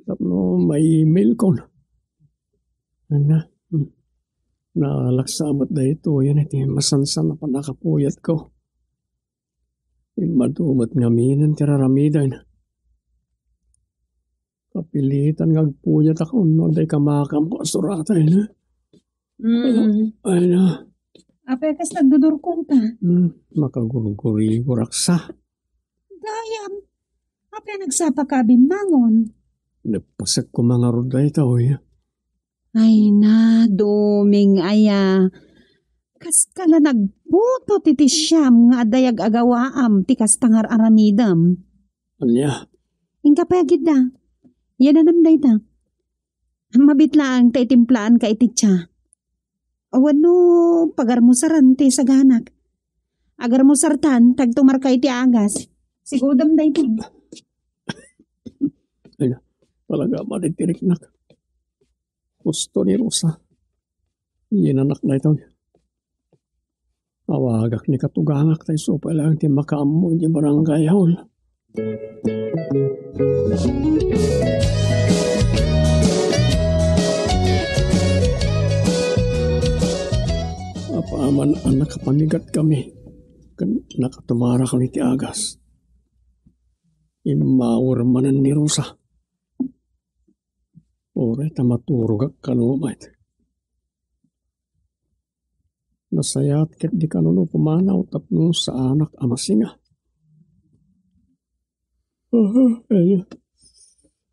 Tapno ma-emailkon. Ania, hmm. Naalak sa met daytoyen iti masansan a pannakapuyatko. Immadu met ngamin ti ar-aramiden. Kapilitan nga agpuyatak no adda kamakam ko a surataen. Mm. Ay na. Apay, kas nagdudurkongka? Hmm, makagurgurigor ak sa. Gayam, apay nagsapaka a bimmangon? Leppesek koma ngarud daytoy. Ay na, Duming aya. Kaska la nagputot iti siam nga adda yag-agawaam ti kasta nga ar-aramidem. Ania, Inka pay agidda. Yadanam dayta. Mabiit laeng ta itimplaanka iti tia. Wenno pagarmusaran ti saganak. Agarmusartan, ta agtumarka iti agas. Sigudam dayta. Ay, talaga, malitiriknak. Husto ni Rosa. Inanak daytoy. Awagak ni katugangak ta isu pay laeng ti makaammo iti barangay hall. Apaman a nakapangigatkami ken nakatumarakon iti agas, immawer manen ni Rosa. Uray ta maturogak kano met. Nasayaat ketdi kano no pumanaw tapno saanak a masinga. Ay,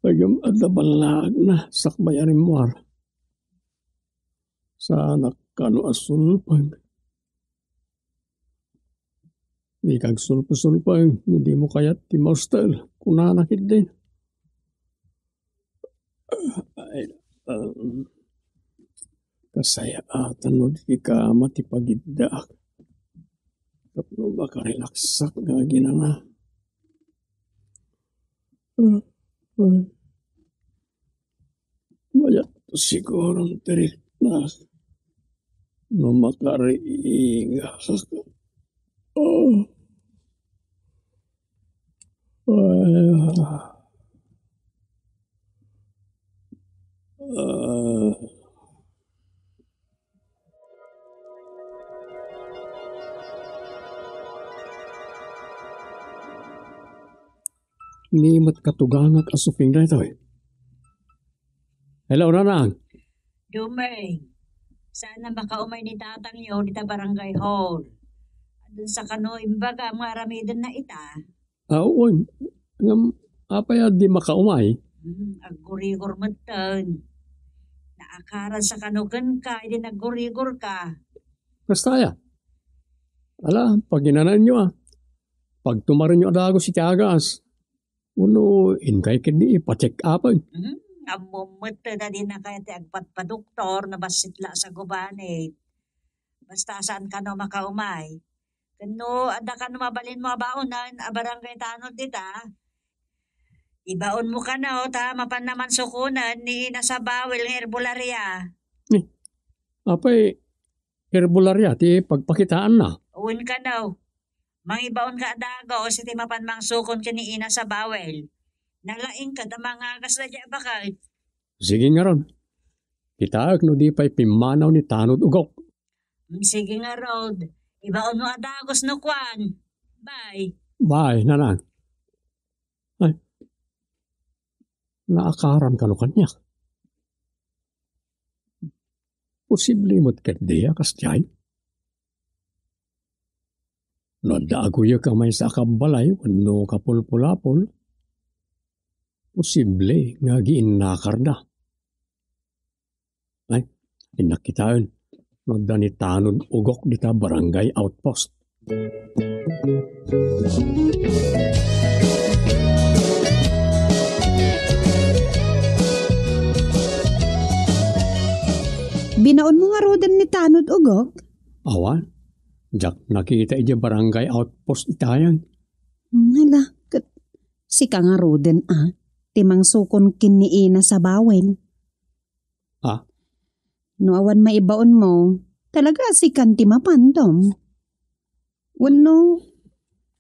ay, adda ballaagna sakbay a rimmuar. Saanak kano a sulpeng. Dika agsulpusulpeng no dimo kayat ti maustel, kunana ketdi. Ay, um, kasayaatan no dika mati pagiddaak. Tapno makarelaksak nga aginana. Ah, ah. Mayat siguro ti riknak no makariingak. Ah. Ah. Ah. Ni met katugangak a suping daytoy. Hello, Nanang. Dumeng, saan a makaumay ni tatangyo dita barangay hall? Adun sa kano imbagam nga aramidenna ita? Ah, wen. Ngem, apay a di makaumay? Hmm, aggurigor metten. Naakaran sa kano kenka, idi naggurigor ka. Kasta aya? Ala, paginanaenyo a. Pagtumarenyo a dagus iti agas. Wenno inkay ketdi ipa-check-upen? Hmm, ammom met ta dinaka ti agpadpadoktor no bassit la a sagubanit. Basta saan kano makaumay. Ken no adda kano mabalinmo a baonen a barangay tanod dita, ibaonmo kano ta mapanna mansukonen ni Ina Sabawil nga herbolaria. Eh, apay herbolaria ti pagpakitaanna? Wen kano. Mangibaonka a dagus iti mapan mangsukon ken ni Ina Sabawil. Nalaingka ta mangagas daydiay a baket. Sige ngarud. Kitaek no di pay pimmanaw ni Tanod Ugok. Mm, sige ngarud. Ibaonmo a dagus no kuan. Bye. Bye, Nanang. Ay, naakaran kano kaniak. Posible met ketdi a kasdiay? No adda aguyek a maysa a kabbalay wenno kapulpulapol, posible nga agiinnakarda. Ay, innak kitaen no adda ni Tanod Ugok dita barangay outpost. Binaonmo ngaruden ni Tanod Ugok? Awan. Diak nakita idiay barangay outpost itayen. Hala, ket sika ngaruden a, ti mangsukon ken ni Ina Sabawil. Ah? No awan maibaonmo, talaga a sikan ti mapan, Tom? Wenno,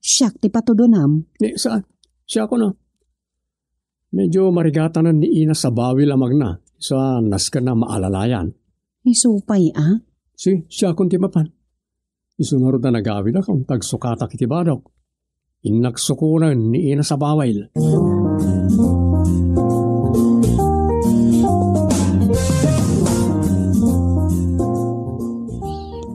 siak ti patudonam? Ni, saan? Siakon a. Medyo marigatanan ni Ina Sabawil a magna, isu a nasken a maalalayan. Isu pay a? Si, siakon ti mapan. Isu ngarud a nagawidak, tagsukatak iti badok. Innak sukonen ni Ina Sabawil.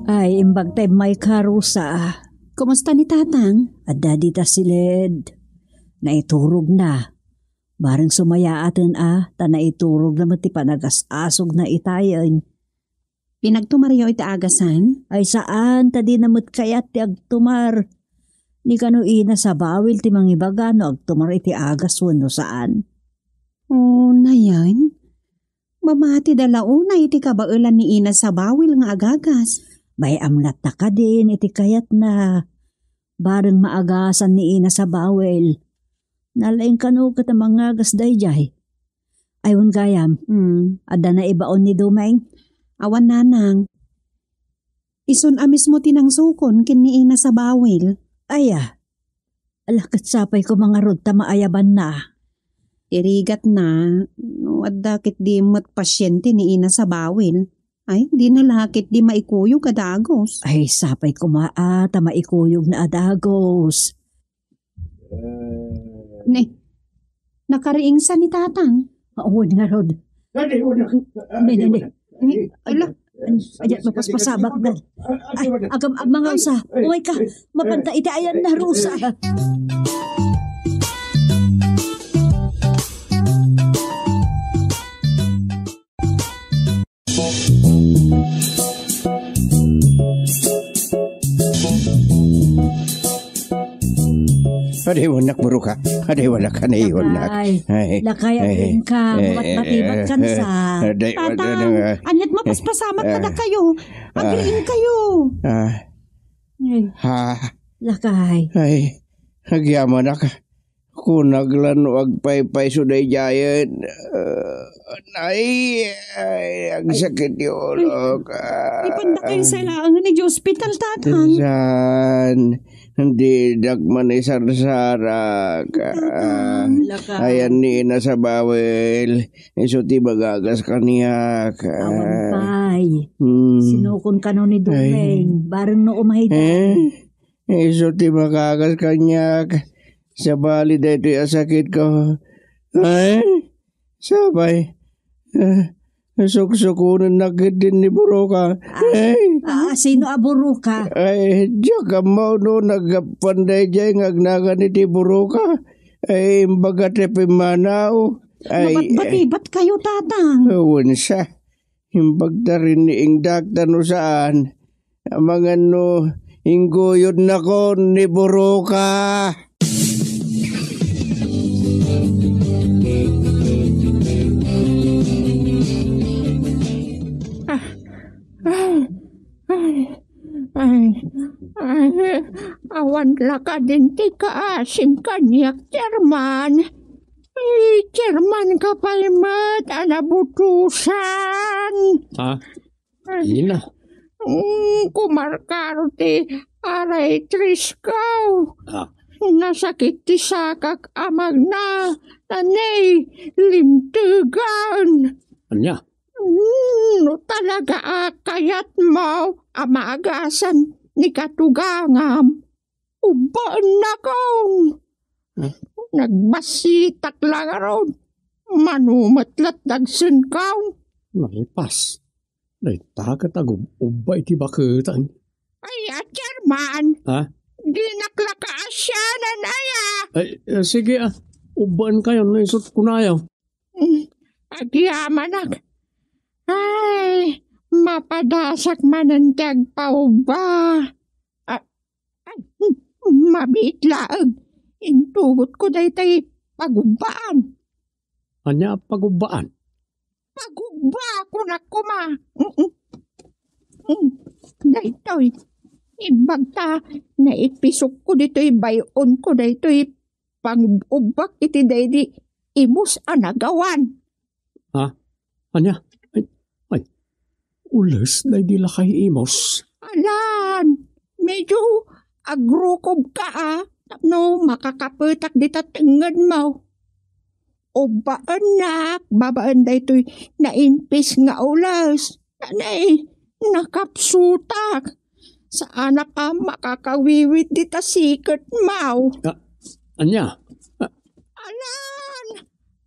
Ay, imbag ta immayka, Rosa. Kumusta ni Tatang? Adda dita siled. Naiturogna. Bareng sumayaaten a, ta naiturogna met ti panagas-asogna itayen. Pinagtumaryo iti agasan? Ay saan, ta dina met kayat ti agtumar. Ni kano Ina Sabawil ti mangibaga no agtumar iti agas wenno saan. O, nayen? Mamatida la unay iti kabaelan ni Ina Sabawil nga agagas. Bay-am latta kadin iti kayatna. Bareng maagasan ni Ina Sabawil. Nalaing kano ket a mangagas daydiay. Ay, wen gayam. Hmm. Adda naibaon ni Dumeng? Awan, nanang. Isun a mismo ti nangsukon ken ni Ina Sabawil. Aya. Ala, ket sapay koma ngarud ta maayabanna. Ti rigatna, no adda ketdi met pasiente ni Ina Sabawil. Ay, dina la ketdi maikuyog a dagus. Ay, sapay koma a ta maikuyogna a dagus. Ne, nakariingsa ni Tatang. Awan ngarud. Ne, ne, ne. Ala, ay, mapaspasabak na. Ay, agam-, agmangawsa. Umayka, mapanta iti ayanna, Rosa. Adiwennak, Buruka. Adiwennak, adiwennak. Ay, lakay, ay, agriingka, eh, mabatbatibat eh, kansa. Eh, di-, Tatang, ano nga? Aniat mapaspasamak kadakayo. Agriingkayo. Ah. Ay. Ha? Lakay. Ay, agyamanak. Kunak la no agpaypayso daydiayen. Ah, ay, ay, agsakit ti ulok. Ay, ipanda kayo sa ilaangan ni ospital, Tatang. Saan? Dinak man isarsarak. Tatang. Ah, ayan ni Ina Sabawil. Isu ti magagas kaniak. Awan pay. Hmm. Sinukon kano ni Dumeng. Ay. Bareng no umay da. Eh? Isu ti magagas kaniak. Sabali daytoy a sakitko. Ay? Sapay. Eh, suksukonennak ketdin ni Buruka. Ah, ay. Ah, sino a Buruka? Ay, diak ammo no naggapuan daydiay nga agnagan iti Buruka. Ay, imbaga ti pimmanaw. Ay, mabatbatibat kayo, Tatang. Awan sa. Imbag ta rin ni Ingdak ta no saan. Amangan no, ingguyodnakon ni Buruka. Ah, ah, ay, ay, ay, awan la kadin ti kaasim kaniak, Chairman. Ay, Chairman ka pay met a nabutusan. Ha? Ina. Mm, kumarkaro ti aray trisko. Ah. Nasakit ti sakak a magna, ta ne, lintegan. Ania? Mm, no talaga a kayatmo a maagasan ni katugangam, ubbaennakon. Hmm? Nagbasitak la ngarud. Mano met lat dagsenkaw. Nalpas. Dayta ket agub-ubba iti baketan. Ay, a, Chairman. Ha? Dinak la kaasianan aya. Ay, eh, sige, ah. Ubbaenkayo no isut' kunayo. Mm, agyamanak. Ay, mapadasak manen ti agpaubba. Ah, ay, hmm, mabiit laeng. Intugotko daytay pagubbaan. Ania a pagubbaan? Pagubba, kunak koma. Mm, mm. Mm. Daytoy. Imbag ta, naipisokko ditoy bay-onko daytoy pangub-ubbak iti daydi imus a nagawan. Ha? Ania? Ay, ay. Ules daydi lakay imus. Alan, medyo agrukobka a, tapno makakapetak dita tengngedmo. Ubbaennak babaen daytoy naimpis nga ules. Nanay, nakapsutak. Saanak a makakawiwit dita siketmo. Ah, ania? Ah. Alan,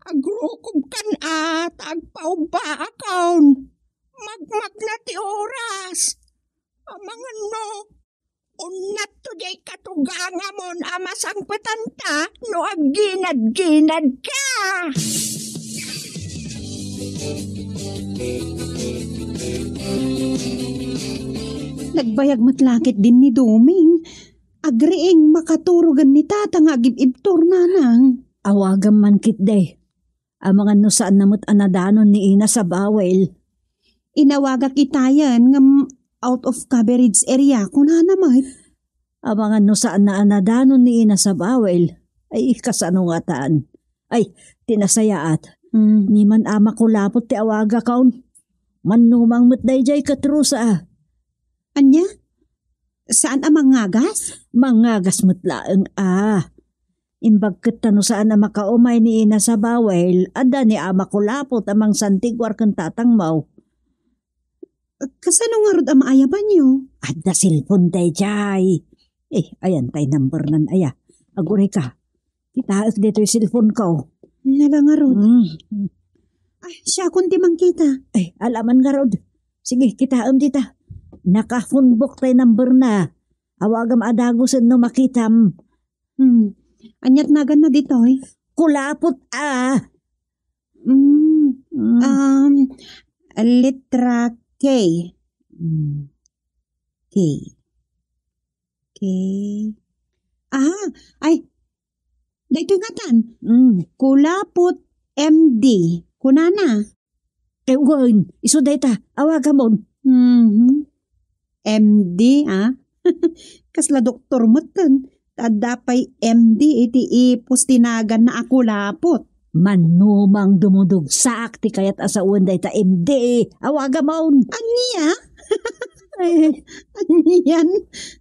agrukobkan a, ta agpaubbaakon. Magmagna ti oras. Amangan no, unnatto diay katugangamon a masangpetanta no agginadginadka. Nagbayag met la ketdin ni Doming. Agriing makaturogen ni Tata nga agib-ibtur, Nanang. Awagam man ketdi. Amangan no saanna met a nadanon ni Ina Sabawel. Inawagak itayen ngem out of coverage area, kunana met. Amangan no saanna a nadanon ni Ina Sabawel. Ay, kasano ngatan? Ay, ti nasayaat. Mm. Ni man a makulapot ti awagakon. Mannumang met daydiay ket Rosa. Ania? Saan a mangagas? Mangagas met laeng a. Imbag ket ta no saan a makaumay ni Ina Sabawel, adda ni a makulapot a mangsantigwar ken tatangmo. Kasano ngarud a maayabanyo? Adda cellphone daydiay. Eh, ayan tay number nan aya. Aguray ka. Kitaek ditoy cellphone ko. Nala ngarud. Mm. Ay, siakon ti mangkita. Ay, alaman ngarud. Sige, kitaem dita. Naka-phone book tay number na. Awagam a dagusen no makitam. Hmm. Aniat naganna ditoy? Kulapot a. Mm. Mm. Um, litra K. Mm. K. K. Ah, ay. Daytoy ngatan. Mm. Kulapot M D. Kunana. Eh, wen, isu dayta. Awagamon. Mhm. M D, ah? Kasla doktor metten. Ta adda pay M D iti ipus ti naganna a kulapot. Mannumang dumudugsaak ti kayat a sawen dayta M D. Awagamon. Ania? Ay, anian?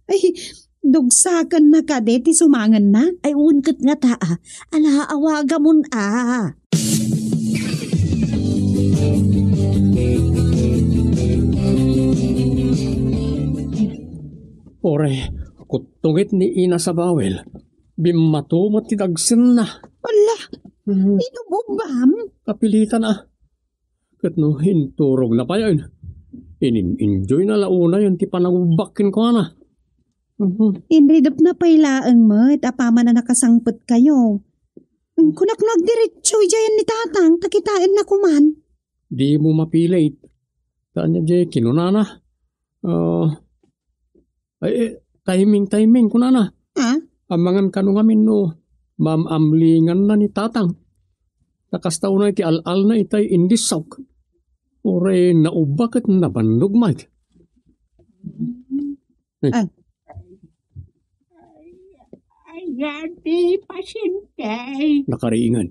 Ay, dugsakenna kadi ti sumangenna? Ay, wen ket ngata, ah. Ala, awagamon, ah. Uray, kuttungit ni Ina Sabawel. Bimmato met ti dagsenna. Ala, mhm, inubugbam? Kapilitan, ah. Ket no inturogna pay, inin-enjoyna la unayen ti panangubbak kenkuana. Mhm. Inridepna pay laeng met apaman a nakasangpetkayo. Kunak no agdiretso idiayen ni Tatang, ta kitaenna koman. Dimo mapilit. Ta ania diay kinunana? Ah, ay, eh, timing, timing, kunana. Ah? Amangan kano ngamin no maam-amlinganna ni Tatang. Ta kasta unay ti al-alna itay indissok. Uray naubbak ket nabannog met. Eh. Ah. Ayan ti pasyente. Nakariingan.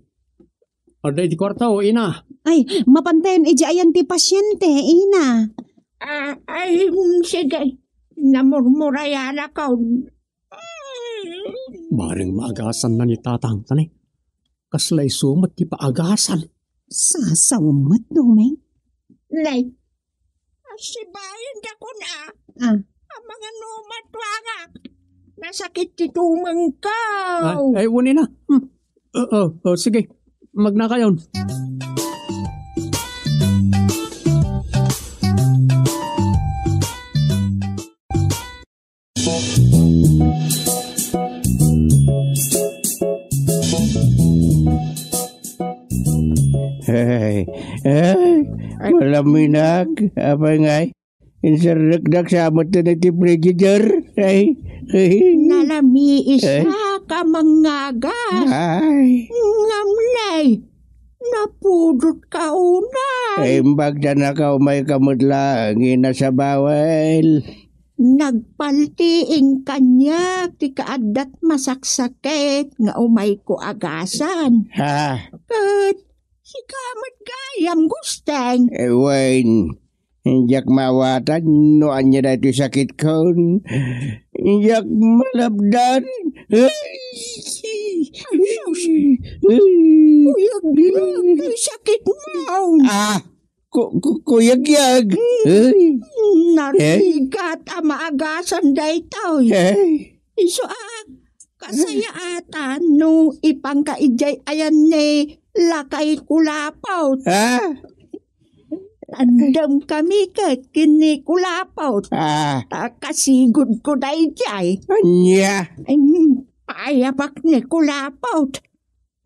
Adda iti kuarta, o ina? Ay, mapantayon idiay ayan ti pasyente, ina. Ah, ay, mm, sige. Namurmurayanakon. Bareng maagasanna ni Tatang, tani. Kasla isu met ti paagasan. Sasaw met, Doming. Nay, sibayan dakon a. Ah. Amangan no matuangak. Nasakit ti tumengko. Ay, ay, wen ina. Hmm. Oo, oo, sige. Magnakayon. Hey, hey, malaminak, apay ngay? Inserrekdak sa metten iti frigider. Ay, ay. Nalamiis, ay, ka mangagas. Ay. Ngem nay, napudot ka una. Ay, imbag ta nakaumay ka met laeng, Ina Sabawel. Nagpaltiing kaniak ti kaaddat masaksakit nga umayko agasan. Ha? Ket sika met gayam, Gusteng. Eh, wen, diak maawatan no ania daytoy sakitkon. Diak malabdan. Ay, sus. Ay. Kuyagyag ti sakitmo. Ah, ku-, ku-, kuyagyag. Ay. Narigat a maagasan daytoy. Ay. Isu a, kasayaatan no ipangka idiay ayan ni lakay kulapot. Ah. Tandemkami ket ken ni kulapot. Ah. Ta kasigudko daydiay. Ania? Ay, paayabak ni kulapot.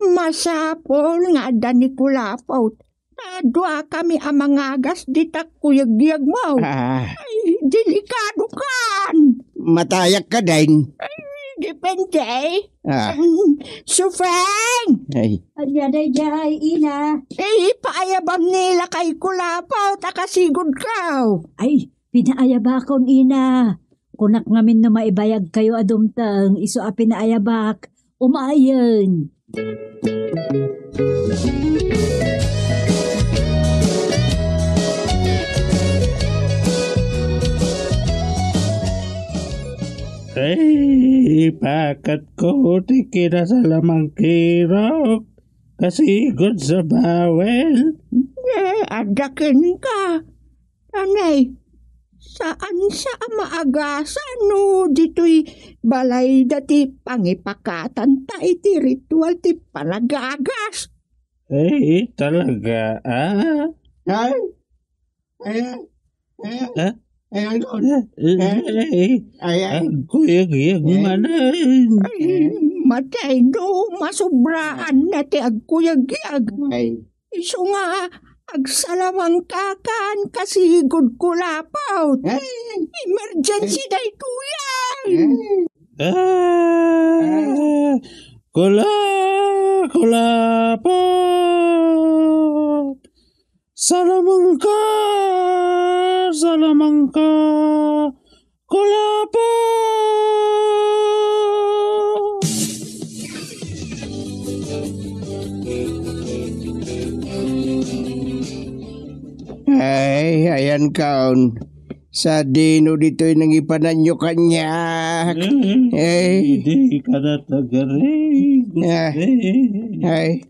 Masapul nga adda ni kulapot. Ta duakami a mangagas dita kuyagyagmo. Ah. Ay, delikadokan. Matayak ka, Deng. Ay, Pende? Ah. Sufeng! Ay. Ania daydiay, ina? Eh, paayabam ni lakay Kulapot a kasigudkaw. Ay, pinaayabakon, ina. Kunak ngamin no maibayagkayo a dumteng, isu a pinaayabak. Umayen. Ay, ipakatko ti kinasalamangkirok. Kasigud sa bawel. Eh, adda kenka. Anay, saan sa a maagasan no ditoy balayda ti pangipakatanta iti ritual ti panagagas? Eh, talaga, ah? Ay, ay, ay, Ha? ay, ang doon. Eh, eh, eh, Ay, ay. Agkuyag-yag Eh. manen. Ay, matay no, masubraan na ti agkuyag-yag. Ay. Isu nga, agsalamangkakan, kasigud Kulapot. Eh. Emergency Eh. daytoy. Eh. Ah, kula, Kulapot. Salamangka, salamangka, Kulapot. Ay, ayan kaon. Sadino ditoy nangipananyo kaniak? Mm, Ay. Di ka natagaring, Ah. Jose. Ay.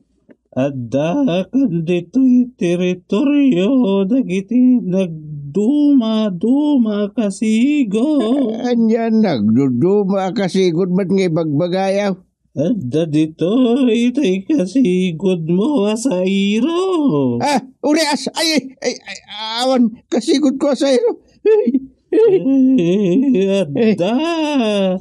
Adda kan ditoy teritoryo dagiti nagduma-duma a kasigud. Ania nagduduma a kasigud met nga ibagbagayo? Adda ditoy tay kasigudmo a sairo. Ah, urias! Ay, ay, ay, ay, awan kasigudko a sairo. Ay, Eh, adda.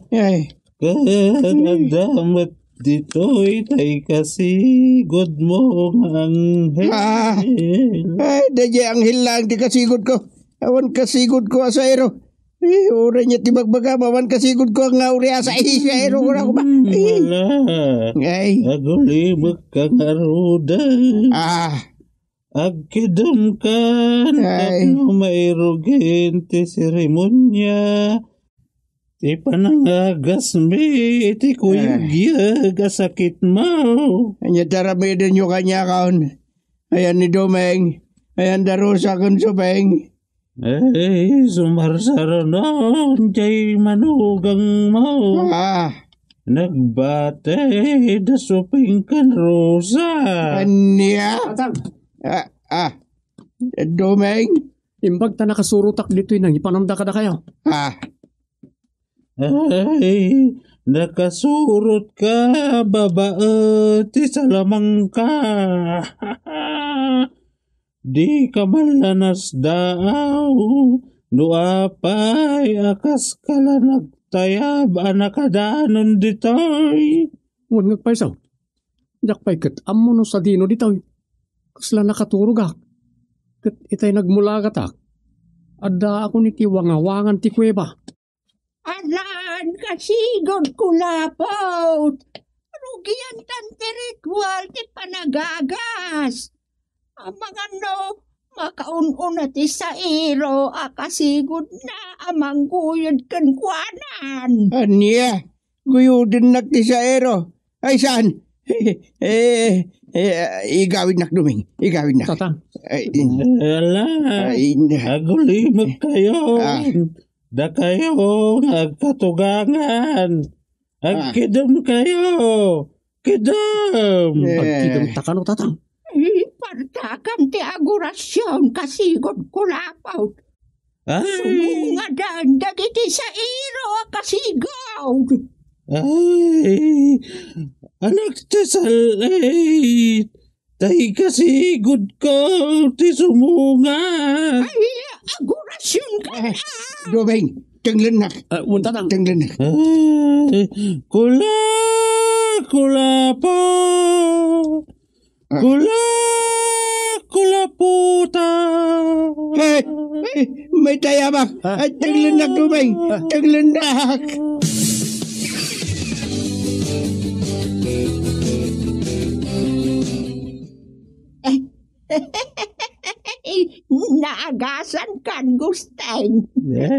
Ay. Ket adda met ditoy tay kasigudmo nga anghel. Ah. Ay, daydiay anghel laeng ti kasigudko. Awan kasigudko a sairo. Eh, uray nia ti bagbagam, awan kasigudko nga urias. Ay, sairo ko na ko ba? Hmm, Ay. wala. Ay. Agulimekka ngaruden. Ah. Agkidemkan Ay. tapno mairugen ti seremonia ti panangagasmi iti kuyugyeg a sakitmo. Ania ti aramidenyo kaniakon? Ayan ni Domeng, ayan da Rosa ken Supeng. Ay, sumarsaranon jay manugangmo. Ah. Nagbati da Supeng ken Rosa. Ania? Tatang. Ah, ah. Domeng? Imbag ta nakasurotak ditoy nangipanamda kadakayo. Ah. Ay, nakasurotka, babae ti salamangka. Dika man la nasdaaw no apay a kaska la nagtayab a nakadanon ditoy. Wen nga agpayso, diak pay ket ammo no sadino ditoy. Kasla nakaturogak. Ket itay nagmulagatak, addaakon iti wangawangan ti kuweba. Alan, kasigud, Kulapot. Rugiantan ti ritual ti panagagas. Amangan no makaun-una ti sairo a kasigudna a mangguyod kenkuanan. Ania? Guyodennak ti sairo? Ay, saan? Eh, eh, igawidnak, Domeng. Igawidnak. Tatang. Ay, in- Ala, Ay, in- agulimek kayo. Ah. Dakayo nga agkatugangan. Ah. Agkidem kayo. Kidem. Eh. Agkidem ta kano, Tatang. Ipartakam ti agorasion, kasigud, Kulapot. Ay. Sumungadan dagiti sairo a kasigud. Ay, anak ti sal-, ay, tay kasigudko ti sumungad. Ay, agorasion ka Eh, na. Domeng, tenglennak. Ah, wen, Tatang. Tenglennak. Ay, kula, kula po. Ah. Kula, kula puta. Eh, eh, may tayabak. Ha? Ay, taglindak, Domeng. Ha? Taglindak. Naagasan kan Gusteng.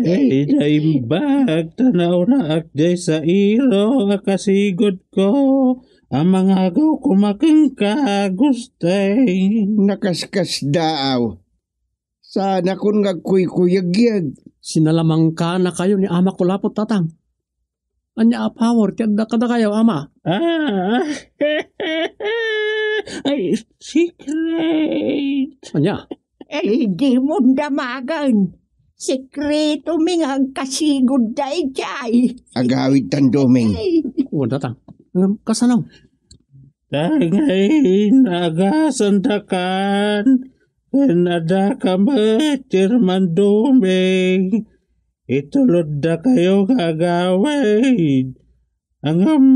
Ay, naimbag, tanaw na agday sa iro, a kasigod ko, a mangagaw ko makenka, Gusteng. Nakaskasdaaw. Saan a kun nga agkuykuyegyeg. Sinalamangkanakayo ni Ama Kulapot, Tatang. Ania a power ti adda kadakayo, Ama? Ah, ay, secret. Ania? Eh, dimon damagen. Sekreto mi nga agkasigod daydiay. Agawid tan duming. Ay. Wen, Tatang. Ngem, kasano? Dagiti naagasandakan, ken addaka met ti Herman Duming, ituloddakayo nga agawid. Ngem,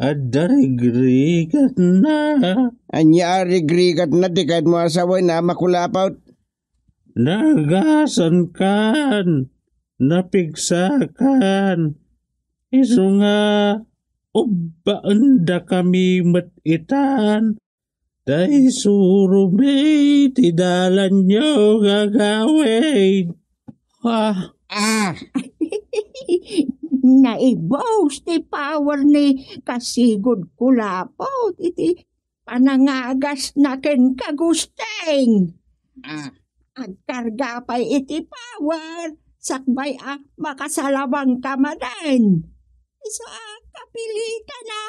adda rigrigatna. Ania a rigrigatna ti kayatmo a sawen, Ama Kulapot? Naagasankan, napigsakan, isu nga ubbaendakami met itan, ta isuromi ti dalanyo nga agawid. Ah. Ah. Naibus ti power ni Kasigod Kulapot iti panangagasna kenka, Gusteng. Ah. Agkarga pay iti power, sakbay a makasalamangka manen. Isu a kapilitan a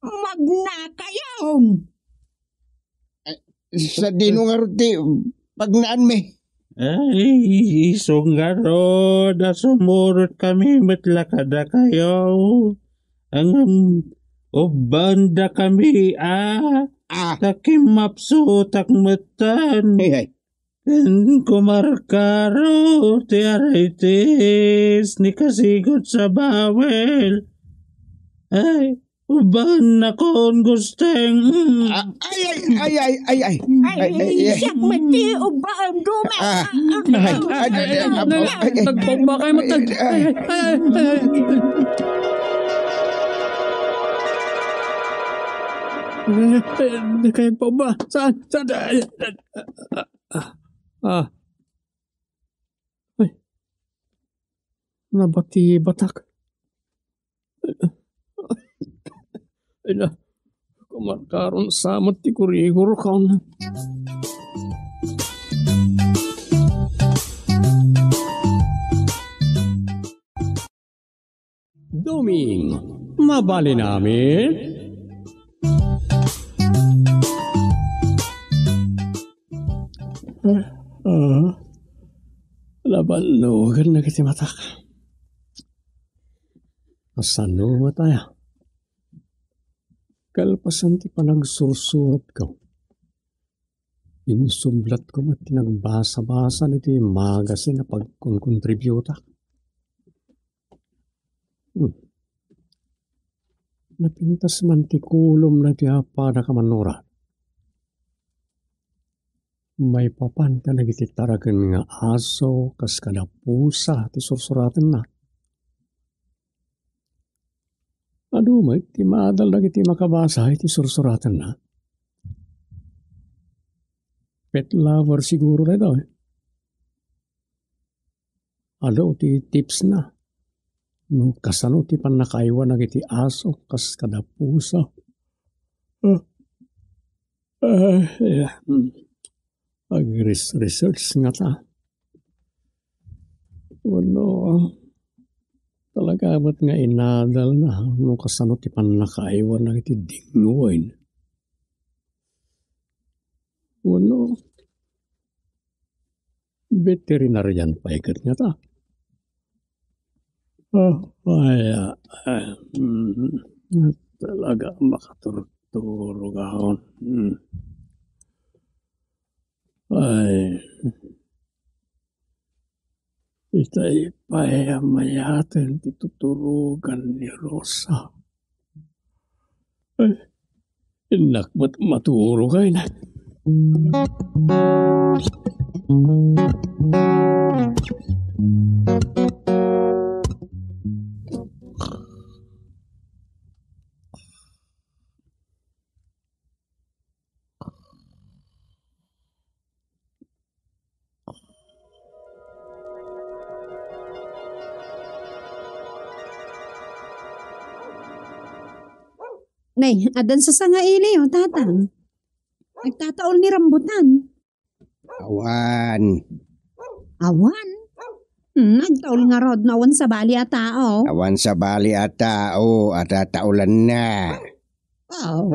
magnakayon. Ay, sadino ngarud ti pagnaanmi? Ay, isu ngarud a sumurotkami met la kadakayo. Ngem, ubbaendakami a, ah, ta kimmapsutak metten. Ay, ay. Ken kumarkaro ti arthritis ni Kasigod sa bawel. Ay, ubbaennakon, Gusteng. Mm. Ah, ay, ay, ay, ay, ay, ay. Ay, ay, ay, ay. Siak met ti ubbaen, Duming. Ah, ah, ah, ay, ay, ay, ay, ay, ay. Nagpaubba kayo, matag-, ay, ay, ay, ay, ay. Ay, ay, ay, di kayo paubba. Saan? Saan? Ay, ay, ay, ah, ah, ah. Ay. Nabatibatak. Ay na, kumarkaron sa met ti kurigor kan. Duming, mabalin amin? Ah, ah, nabannogan dagiti matak. Kasano met aya? Kalpasan ti panagsursuratko, insublatko met ti nagbasa-basa iti magasin a pagkonkontributak. Hmm. Napintas man ti kulomna ti apadak a mannurat. Maipapan kadagiti taraken nga aso kas kada pusa ti sursuratenna. Adu met ti maadal dagiti makabasa iti sursuratenna. Pet lover siguro daytoy. Adu ti tipsna no kasano ti pannakaaywan dagiti aso kas kada pusa. Ah, ah, ya. Hmm. Agres-research ngata. Wenno, talaga met nga inadalna no kasano ti pannakaaywan dagiti dingwen. Wenno, veterinarian pay ket ngata. Ah, ay, ah, ah, mm, talaga makaturturog ako. Mm. Ay. Itay pay a mayaten ti tuturogan ni Rosa. Ay, innak met maturog ay na. Nay, addan sa sangaili, o, tatang. Nagtataol ni rambutan. Awan. Awan? Hmm, nagtaol ngarud no awan sabali a tao. Awan sabali a tao a tataolanna. Oh.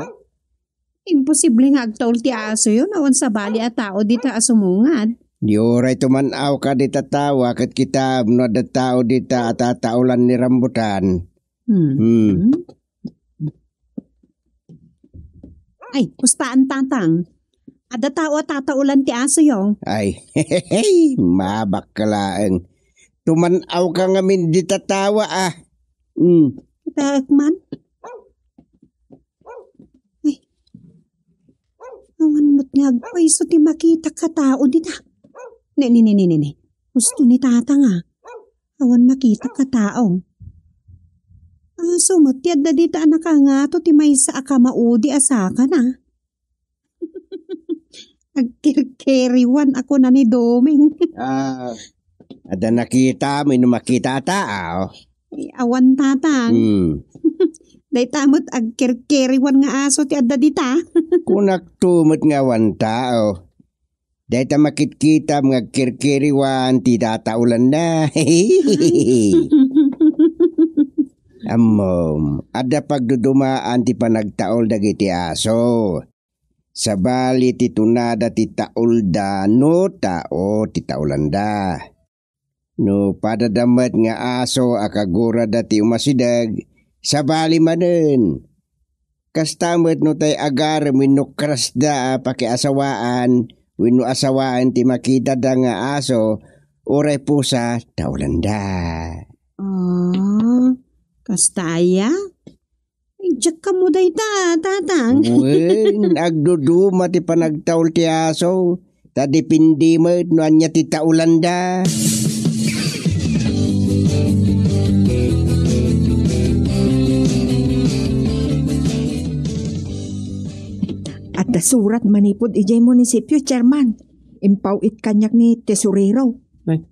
Imposible nga agtaol ti asoyo no awan sabali a tao dita a sumungad. Di uray tuman-awka dita tao a ket kitam no adda tao dita a tataolan ni rambutan. Hmm. Hmm. Ay, kustaan, tatang. Adda tao a tataolan ti asoyo. Ay, mabakka laeng. Tuman-awka ngamin dita tao, ah. Hmm. Kitaek man. Ay. Awan met nga agpayso ti makitak a tao dita. Ne, ne, ne, ne, ne, ne. Husto ni tatang, ah. Awan makitak a tao. Aso met ti adda dita a nakangato ti maysa a kamaudi a sakana. Agkirkiriwan a kuna ni Doming. Ah, adda nakitam wenno makita a tao? Ay, awan, tatang. Hmm. Dayta met agkirkiriwan nga aso ti adda dita. Kunakto met nga awan tao. Dayta makitkitam nga agkirkiriwan ti tataolanna. Ammom, adda pagdudumaan ti panagtaol dagiti aso. Sabali ti tunada ti taolda no tao ti taolanda. No padada met nga aso a kagurada ti umasideg, sabali manen. Kasta met no tay agarem wenno krasda a pakiasawaan wenno asawaan ti makitada nga aso uray pusa, taolanda. Ah, kasta aya? Ay, diak kamo dayta, tatang. Wen, agduduma ti panagtaol ti aso, ta depende met no ania ti taolanda. Adda surat manipud idiay munisipio, Chairman. Impaw-it kaniak ni Tesorero. Ay,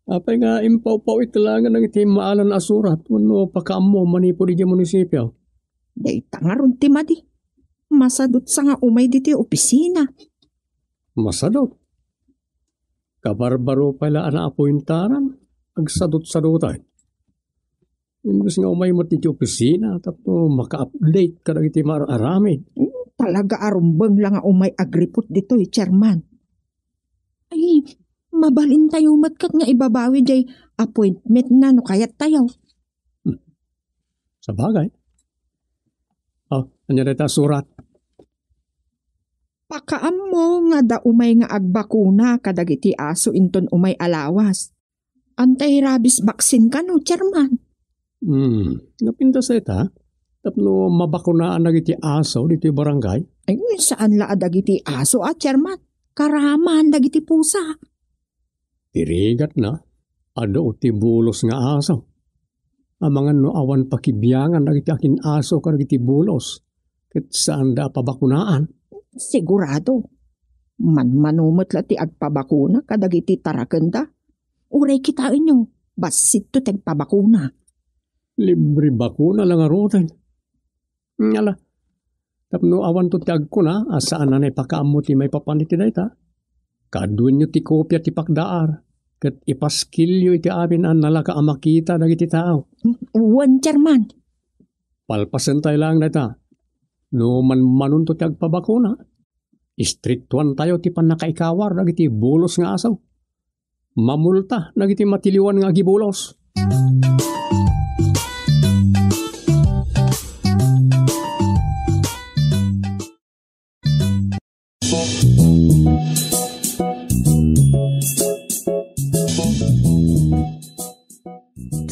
apay nga impaw-paw-it laengen dagiti maalan a surat wenno pakaammo manipud idiay munisipio? Dayta ngarud ti madi. Masadutsa nga umay ditoy opisina. Masadut? Kabarbaro pay la a naapuentaran, agsadutsadutan. Imbes nga umay met iti opisina tapno maka-update kadagiti maar-aramid. Hmm, talaga a rumbeng la nga umay agripot ditoy, Chairman. Ay, mabalintayo met ket nga ibabawi jay appointment na no kayattayo. Hmm. Sabagay. Oh, ania dayta a surat? Pakaammo nga adda umay nga agbakuna kadagiti aso inton umay a lawas. Anti-rabies vaccine kano, Chairman? Hmm, napintas dayta? Tapno mabakunaan dagiti aso ditoy barangay? Ay, saan la a dagiti aso a, Chairman. Karaman dagiti pusa. Ti rigatna, adu ti bulos nga aso. Amangan no awan pakibiangan dagiti akin-aso kadagiti bulos, ket saanda a pabakunaan. Sigurado. Manmano met la ti agpabakuna kadagiti tarakenda. Uray kitaenyo, bassit ti agpabakuna. Libre bakuna la ngaruden. Ngala, tapno awanto ti agkuna a saan a naipakaammo ti maipapan iti dayta, kaduenyo ti kopia ti pakdaar, ket ipaskilyo iti amin a nalaka a makita dagiti tao. Wen, Chairman. Palpasentayo laeng dayta. No manmanonto ti agpabakuna, istriktuantayo ti pannakaikawar dagiti bulos nga aso. Mamulta dagiti matiliwan nga agibulos.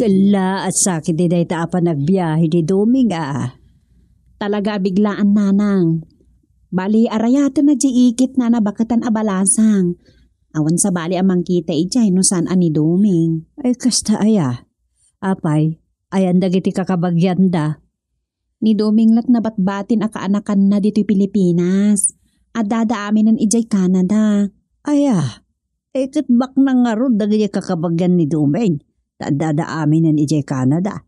Kella, a sakit ti dayta a panagbiahe ni Doming a. Talaga a biglaan, nanang. Bali, arayatenna diay ikitna a baketan a balasang. Awan sabali a mangkita idiay no saan a ni Doming. Ay, kasta aya. Apay, ayan dagiti kakabagianda. Ni Doming lat nabatbatin a kaanakanna ditoy Pilipinas. Addada aminen idiay Canada. Aya, eh, ket baknang ngarud dagiti kakabagian ni Doming. Ta addada aminen idiay Canada.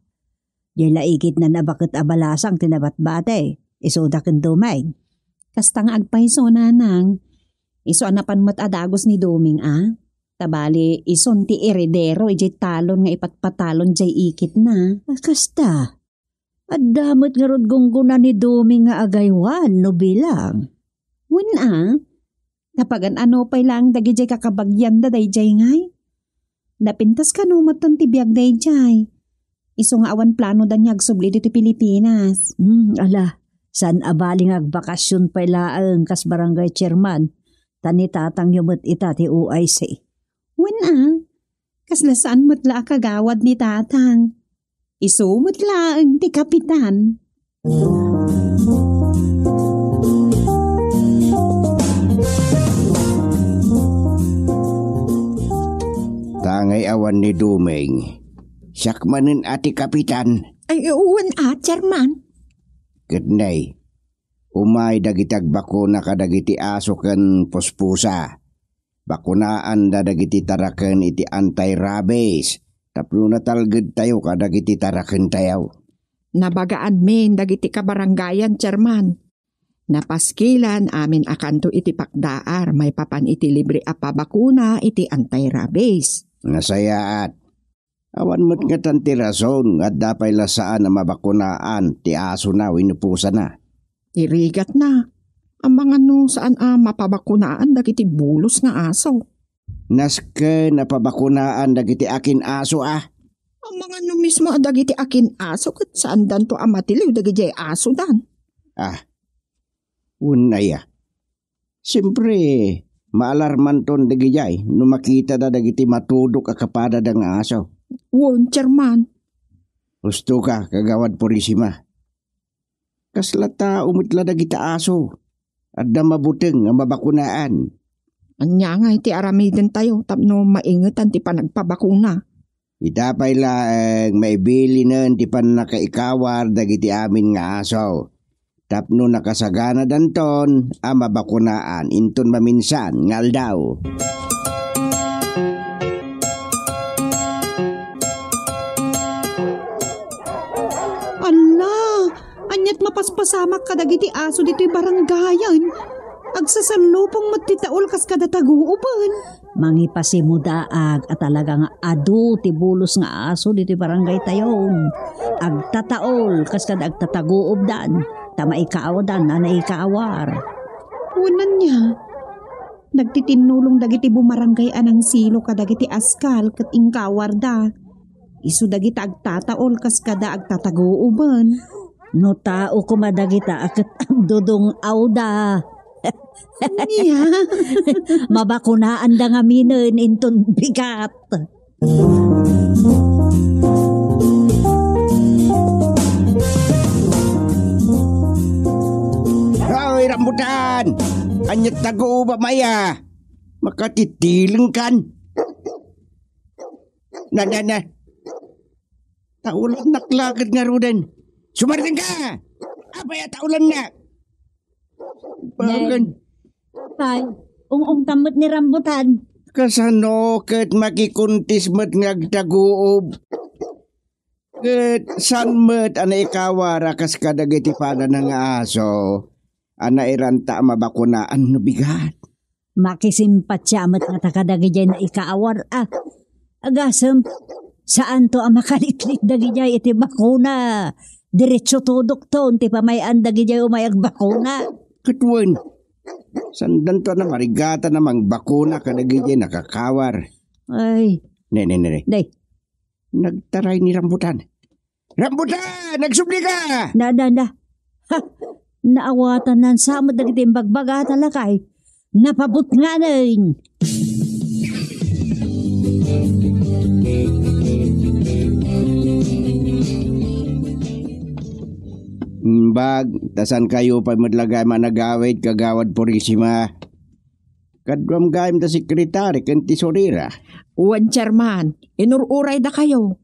Diay la ikitna a baket a balasang ti nabatbati. Isuda ken Dumeng. Kasta nga agpayso, nanang. Isu a napan met a dagus ni Dumeng, a? Tabali, isun ti eredero idiay talon nga ipatpatalon diay ikitna. A, kasta. Adda met ngarud gunggona ni Dumeng nga agaywan no bilang. Wen a, napagan-ano pay laeng dagidiay kakabagianda daydiay ngay? Napintas kano metten ti biag daydiay? Isu nga awan plano da nga agsubli ditoy Pilipinas. Hmm, ala, saan a bali nga agbakasyon pay laeng kas barangay chairman, ta ni tatangyo met ita ti O I C. Wen a, kasla saan met la a kagawad ni tatang. Isu met laeng ti kapitan. Tangay awan ni Dumeng. Siak manen a ti kapitan. Ay, wen a, chairman. Ket nay, umay dagiti agbakuna kadagiti aso ken puspusa. Bakunaanda dagiti taraken iti anti-rabies tapno natalgedtayo kadagiti tarakentayo. Nabagaanmin dagiti kabarangayan, chairman. Napaskilan amin a kanto iti pakdaar maipapan iti libre a pabakuna iti anti-rabies. Nasayaat. Awan met ngatan ti rason nga adda pay la saan a mabakunaan ti asona wenno pusana. Ti rigatna, amangan no saan a mapabakunaan dagiti bulos nga aso. Nasken a pabakunaan dagiti akin-aso a? Amangan no mismo a dagiti akin-aso ket saandanto a matiliw dagidiay asodan. Ah, wen aya. Siempre, maalarmanton dagidiay no makitada dagiti matudok a kapadada nga aso. Wen, chairman. Husto ka, Kagawad Purisima. Kasla tao met la dagiti aso. Adda mabuteng nga mabakunaan. Ania ngay ti aramidentayo tapno maingetan ti panagpabakuna? Ita pay laeng maibilinen ti pannakaikawar dagiti amin nga aso tapno nakasaganadanton a mabakunaan inton maminsan nga aldaw. Alla, aniat mapaspasamak kadagiti aso ditoy barangayan? Agsasallupong met ti taol kas kada taguoben. Mangipasimudaag a talaga nga adu ti bulos nga aso ditoy barangaytayon. Agtataol kas kada agtataguobdan, ta maikaawdan a naikaawar. Wen ania, nagtitinnulong dagiti bumarangay a nangsilo kadagiti askal ket inkawarda. Isu dagita agtataol kas kada agtataguoben. No tao koma dagita a ket agdudung-awda. Ania? Mabakunaanda ngaminen inton bigat. Hoy, rambutan! Aniat taguobam aya? Makatitilengkan? Na, na, na. Taolannak la ket ngaruden. Sumardengka! Apay a taolannak? Bagan. Nay, apay, ung-ungtam met ni rambutan. Kasano ket makikuntis met nga agtaguob? Ket saan met a naikawar a kas kadagiti padana nga aso a nairanta a mabakunaan no bigat? Makisimpatia met ngata kadagidiay naikawar a. Agasem, saanto a makalitlit dagidiay iti bakuna. Diretso tudokton ti pamay-an dagidiay umay agbakuna. Ket wen, saandanto a namarigatan a mangbakuna kadagidiay nakakawar. Ay. Ne, ne, ne, ne. Day. Nagtaray ni rambutan. Rambutan! Agsublika! Na, na, na. Ha! Naawatan nan sa met dagiti imbagbagata, lakay. Napabutnganen. Imbag, ta saan kayo pay met la gayam a nagawid, Kagawad Purisima. Kaduam gayam da sekretari ken tesorera. Wen, chairman, inur-uray dakayo.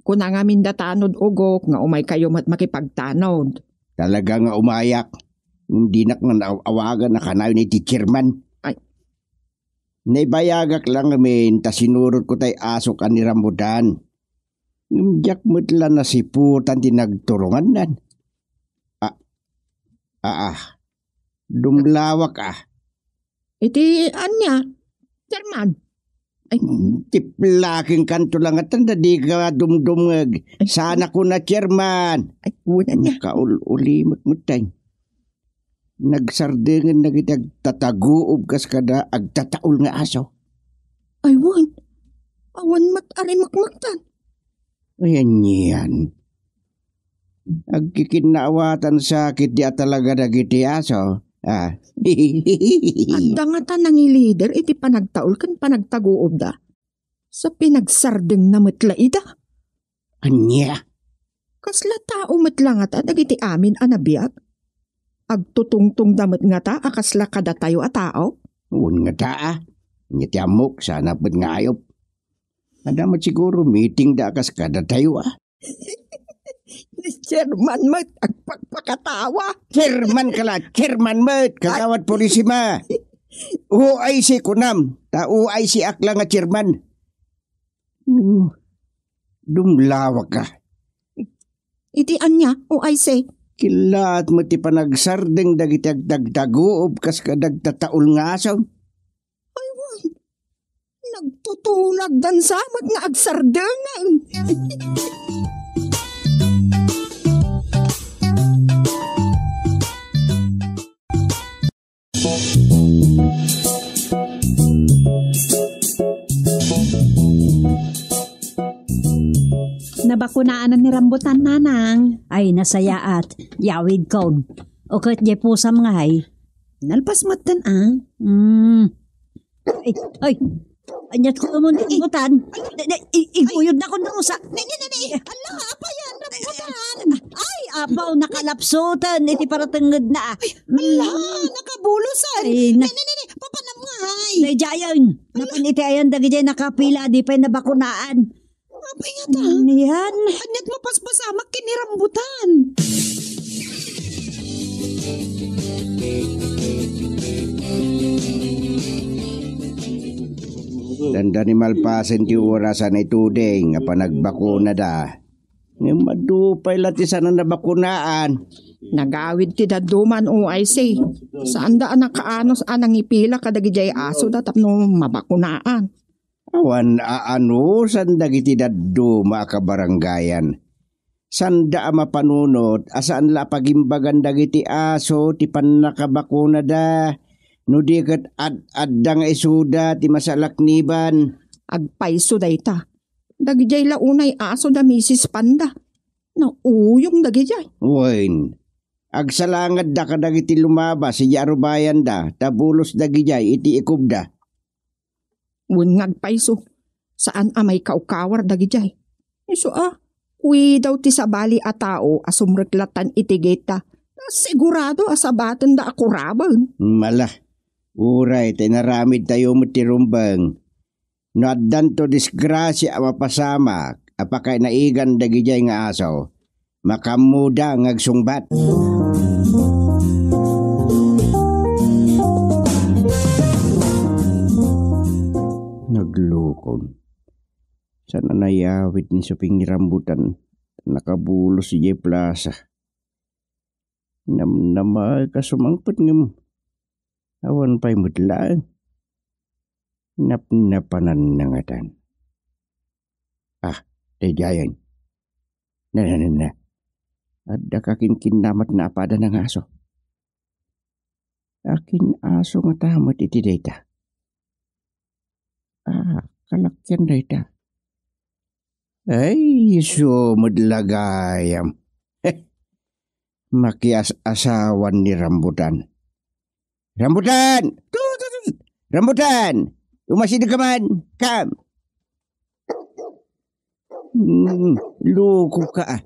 Kuna ngamin da tanod ugok nga umay kayo met makipagtanod. Talaga nga umayak. Ngem dinak nga naaw-awagan a kanayon iti chairman. Ay. Naibayagak la ngamin ta sinurot ko tay asok a ni rambutan. Ngem diak met la nasiputan ti nagturongannan. A-, aa, dumlawak a. Iti ania, Chairman? Ay. Tiplaken kanto la nga tan da di ka dumdumngeg. Ay. Sana kuna, Chairman. Ay, wala niya. Kaul-ulimek met tayo. Nagsardengen dagiti agtataguob kas kada agtataul nga aso. Ay, wen. Awan met a rimekmektan. Ayan yan. Agkikinnaawatan sa ketdi a talaga dagiti aso. Ah. Adda ngata nangilider iti panagtaul ken panagtaguobda. Sa pinagsardengna met la ida. Ania? Kasla tao met la ngata dagiti amin a nabiag? Agtutungtongda met ngata a kasla kadatayo a tao? Wen ngata a. Ania ti ammok, saan a pud nga ayup. Adda met siguro meetingda a kas kadatayo a. Ni Chairman met, agpakpakatawa. Chairman ka la, Chairman met, Kagawad Purisima. O I C kunam, ta O I C ak la nga Chairman. Hmm, dumlawak ka. Iti ania, O I C? Kilaat met ti panagsardeng dagiti agtagtaguob kas kadagtataul nga aso. Ay, wen. Nagtutulagdan sa met nga agsardengen. Nabakunaan ni Rambutan, Nanang. Ay, nasayaat. Yawidkon. O ket diay pusam ngay? Nalpas metten a. Hmm. Ay, ay. Aniat ko mo ni Rambutan. Ay, ay, ay, iguyod na ko ni Rosa. Ne, ne, ne, ne. Ala, apay a, Rambutan. Ay, apaw, nakalapsutan iti paratengngedna. Ala, nakabulosan. Ay, na- Ne, ne, ne, ne. Papanam nga, ay. Daydiayen. Napan iti ayan dagiti nakapila, di pay nabakunaan. Apay nga ta? Yan. Aniat mapaspasamak ken ni Rambutan? Dandani malpasen ti oras a naituding a panagbakunada. Ngem adu pay la ti saan a nabakunaan. Nagawid ti dadduma, O I C. Saanda a nakaanus a nangipila kadagidiay asoda tapno mabakunaan. Awan aanusan dagiti dadduma a kabarangayan. Saanda a mapanunot a saan la a pagimbagan dagiti aso ti pannakabakunada, no di ket ad-adda nga isuda ti masalakniban. Agpayso dayta. Dagidiay la unay aso da Misis Panda. Nauyong dagidiay. Wen, agsalangadda kadagiti lumabas idiay arubayanda, ta bulos dagidiay iti ikubda. Wen nga agpayso, saan a maikawkawar dagidiay. Isu a, kuidaw ti sabali a tao a sumreklattan iti gate-da. Sigurado a sabatenda a kuraben. Mala, uray ta inaramidtayo met ti rumbeng. No addanto disgrasia a mapasamak a pakainaigan dagidiay nga aso, makaammoda nga agsungbat. Naglukon. Saan a nayawid ni Suping ni Rambutan? Nakabulos idiay plasa. Namnamaek a sumangpet ngem awan pay met laeng. Napnapananna ngatan. Ah, daydiayen. Na, na, na, na. Adda kakinkinnamatna a padana nga aso. Akin aso ngata met iti dayta? Ah, kalakian dayta. Ay, isu met la gayam. Heh, makias-asawan ni Rambutan. Rambutan! Tut, tut, tut! Rambutan! Umasideg ka man! Kam! Hmm, loko ka, ah.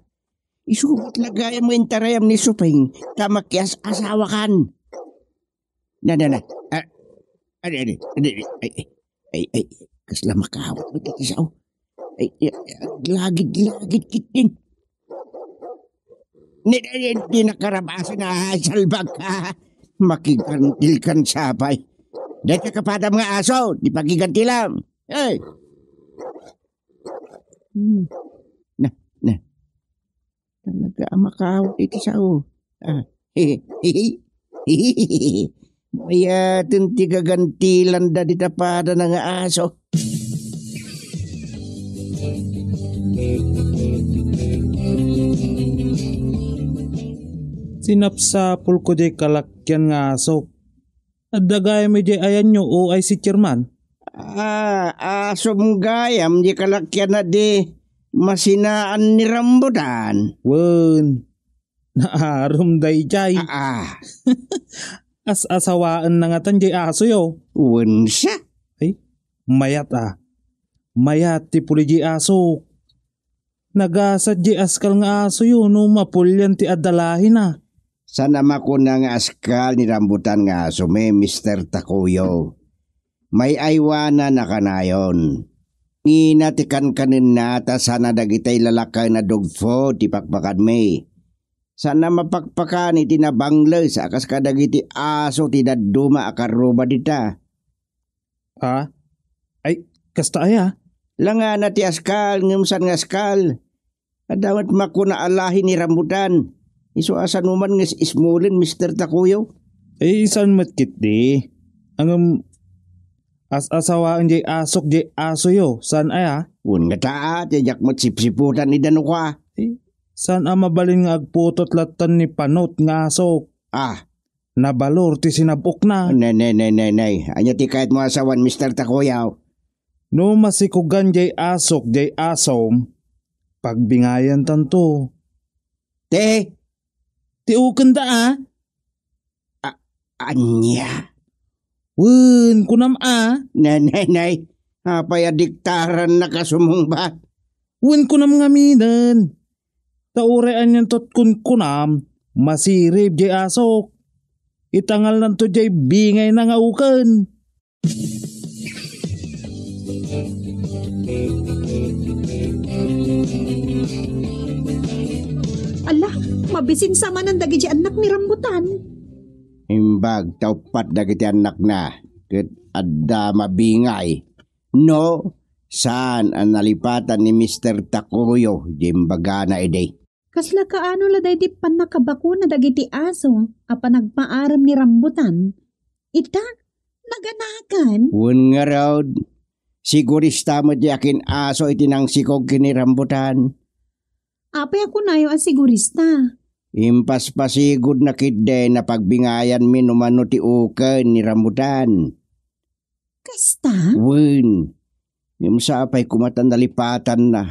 Isu met la gayam nga intarayam ni Suping ta makias-asawakan. Na, na, na. Ah, adi, adi, adi, adi. Ay, ay, ay, kasla makawat met iti sao. Ay, ay, ay, lagid, lagid, kitin. Ni, ni, ni, di nakarabasa na, ay, salbag ka. Makigantil kan sapay. Dahil kakapadam nga aso, di pakigantilam. Ay. Hmm. Talaga a makawat iti sao. Ah. Mayaten ti gagantilanda dita padana nga aso. Sinapsapulko diay kalakian nga asok. Adda gayam idiay ayanyo, O I C chairman? Ah, asom gayam di kalakian a di masinaan ni Rambutan. Wen, naarom daydiay. Ah, ah. As-asawaenna ngatan diay asoyo. Wen sa? Ay, mayat a. Mayat ti puli diay asok. Nagasat diay askal nga asoyo no mapulian ti adda lahina. Saan a makuna nga askal ni Rambutan nga asomi, Mister Takuyo. May-aywanan a kanayon. Ngina ti kankanenna ta saan a dagiti lalakayen a dog food ti pakpakanmi. Saan a mapakpakan iti nabangles a kas kadagiti aso ti dadduma a karruba dita. Ha? Ay, kasta aya? Langana ti askal, ngem saan nga askal. Adda met makuna a lahi ni Rambutan. Isu a sanoman nga is-ismulen, Mister Takuyo. Eh, saan met ketdi? Ngem as-asawaen diay asok diay asoyo, saan aya? Wen nga ta, ti diak met sipsiputan ni Danuka. Eh, saan a mabalin nga agputot lattan ni Panot nga asok? Ah, nabalor ti sinab-okna. Nay, nay, nay, nay, nay. Ania ti kayatmo a sawen, Mister Takuyaw? No masikogan diay asok diay asom, pagbingayantanto. Te? Ti ukenda a? A-, ania? Wen, kunam a? Nay, nay, nay. Apay a diktaran nakasumungbat? Wen, kunam ngaminen. Ta uray anianto ti kunkunam, masirib diay asok. Itangalnanto diay bingayna nga uken. Ala, mabisinsa manen dagiti annak ni Rambutan. Imbag ta uppat dagiti annakna, ket adda mabingay. No, saan a nalipatan ni Mister Takuyo diay imbagana idi. Kasla kaano la daydi pannakabakuna dagiti aso a panagpaarem ni Rambutan? Ita, naganakan. Wen ngarud, sigurista met diay akin-aso iti nangsikog ken ni Rambutan. Apay a kunayo a sigurista? Impaspasigudna ketdi a pagbingayanmi no mano ti uken ni Rambutan. Kasta? Wen. Ngem sapay koma ta nalipatanna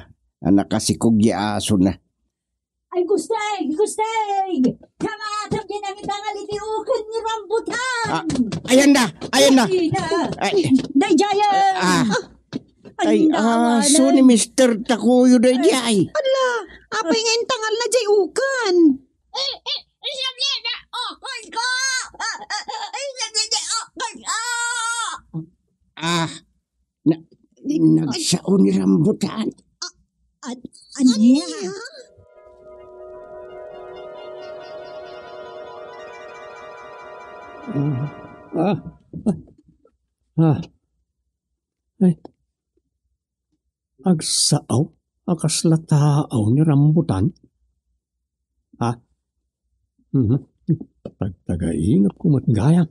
a nakasikog diay asona. Ay, Gusteng! Gusteng! Kamatam diay nangitangal iti uken ni Rambutan! Ah, ayanna! Ayanna! Ay, na. Ay. Daydiayen! Ah. Ay, aso ni Mister Takuyo daydiay. Ala, apay nga intangalna diay uken? Eh, eh, isabli na uken ko! Isabli na uken ko! Ah, na, nagsao ni Rambutan. An-, ania? Ah, ah, ah. Ay, agsao a kasla tao ni Rambutan? Ha? Mhm. Tagtagainepko met gayam.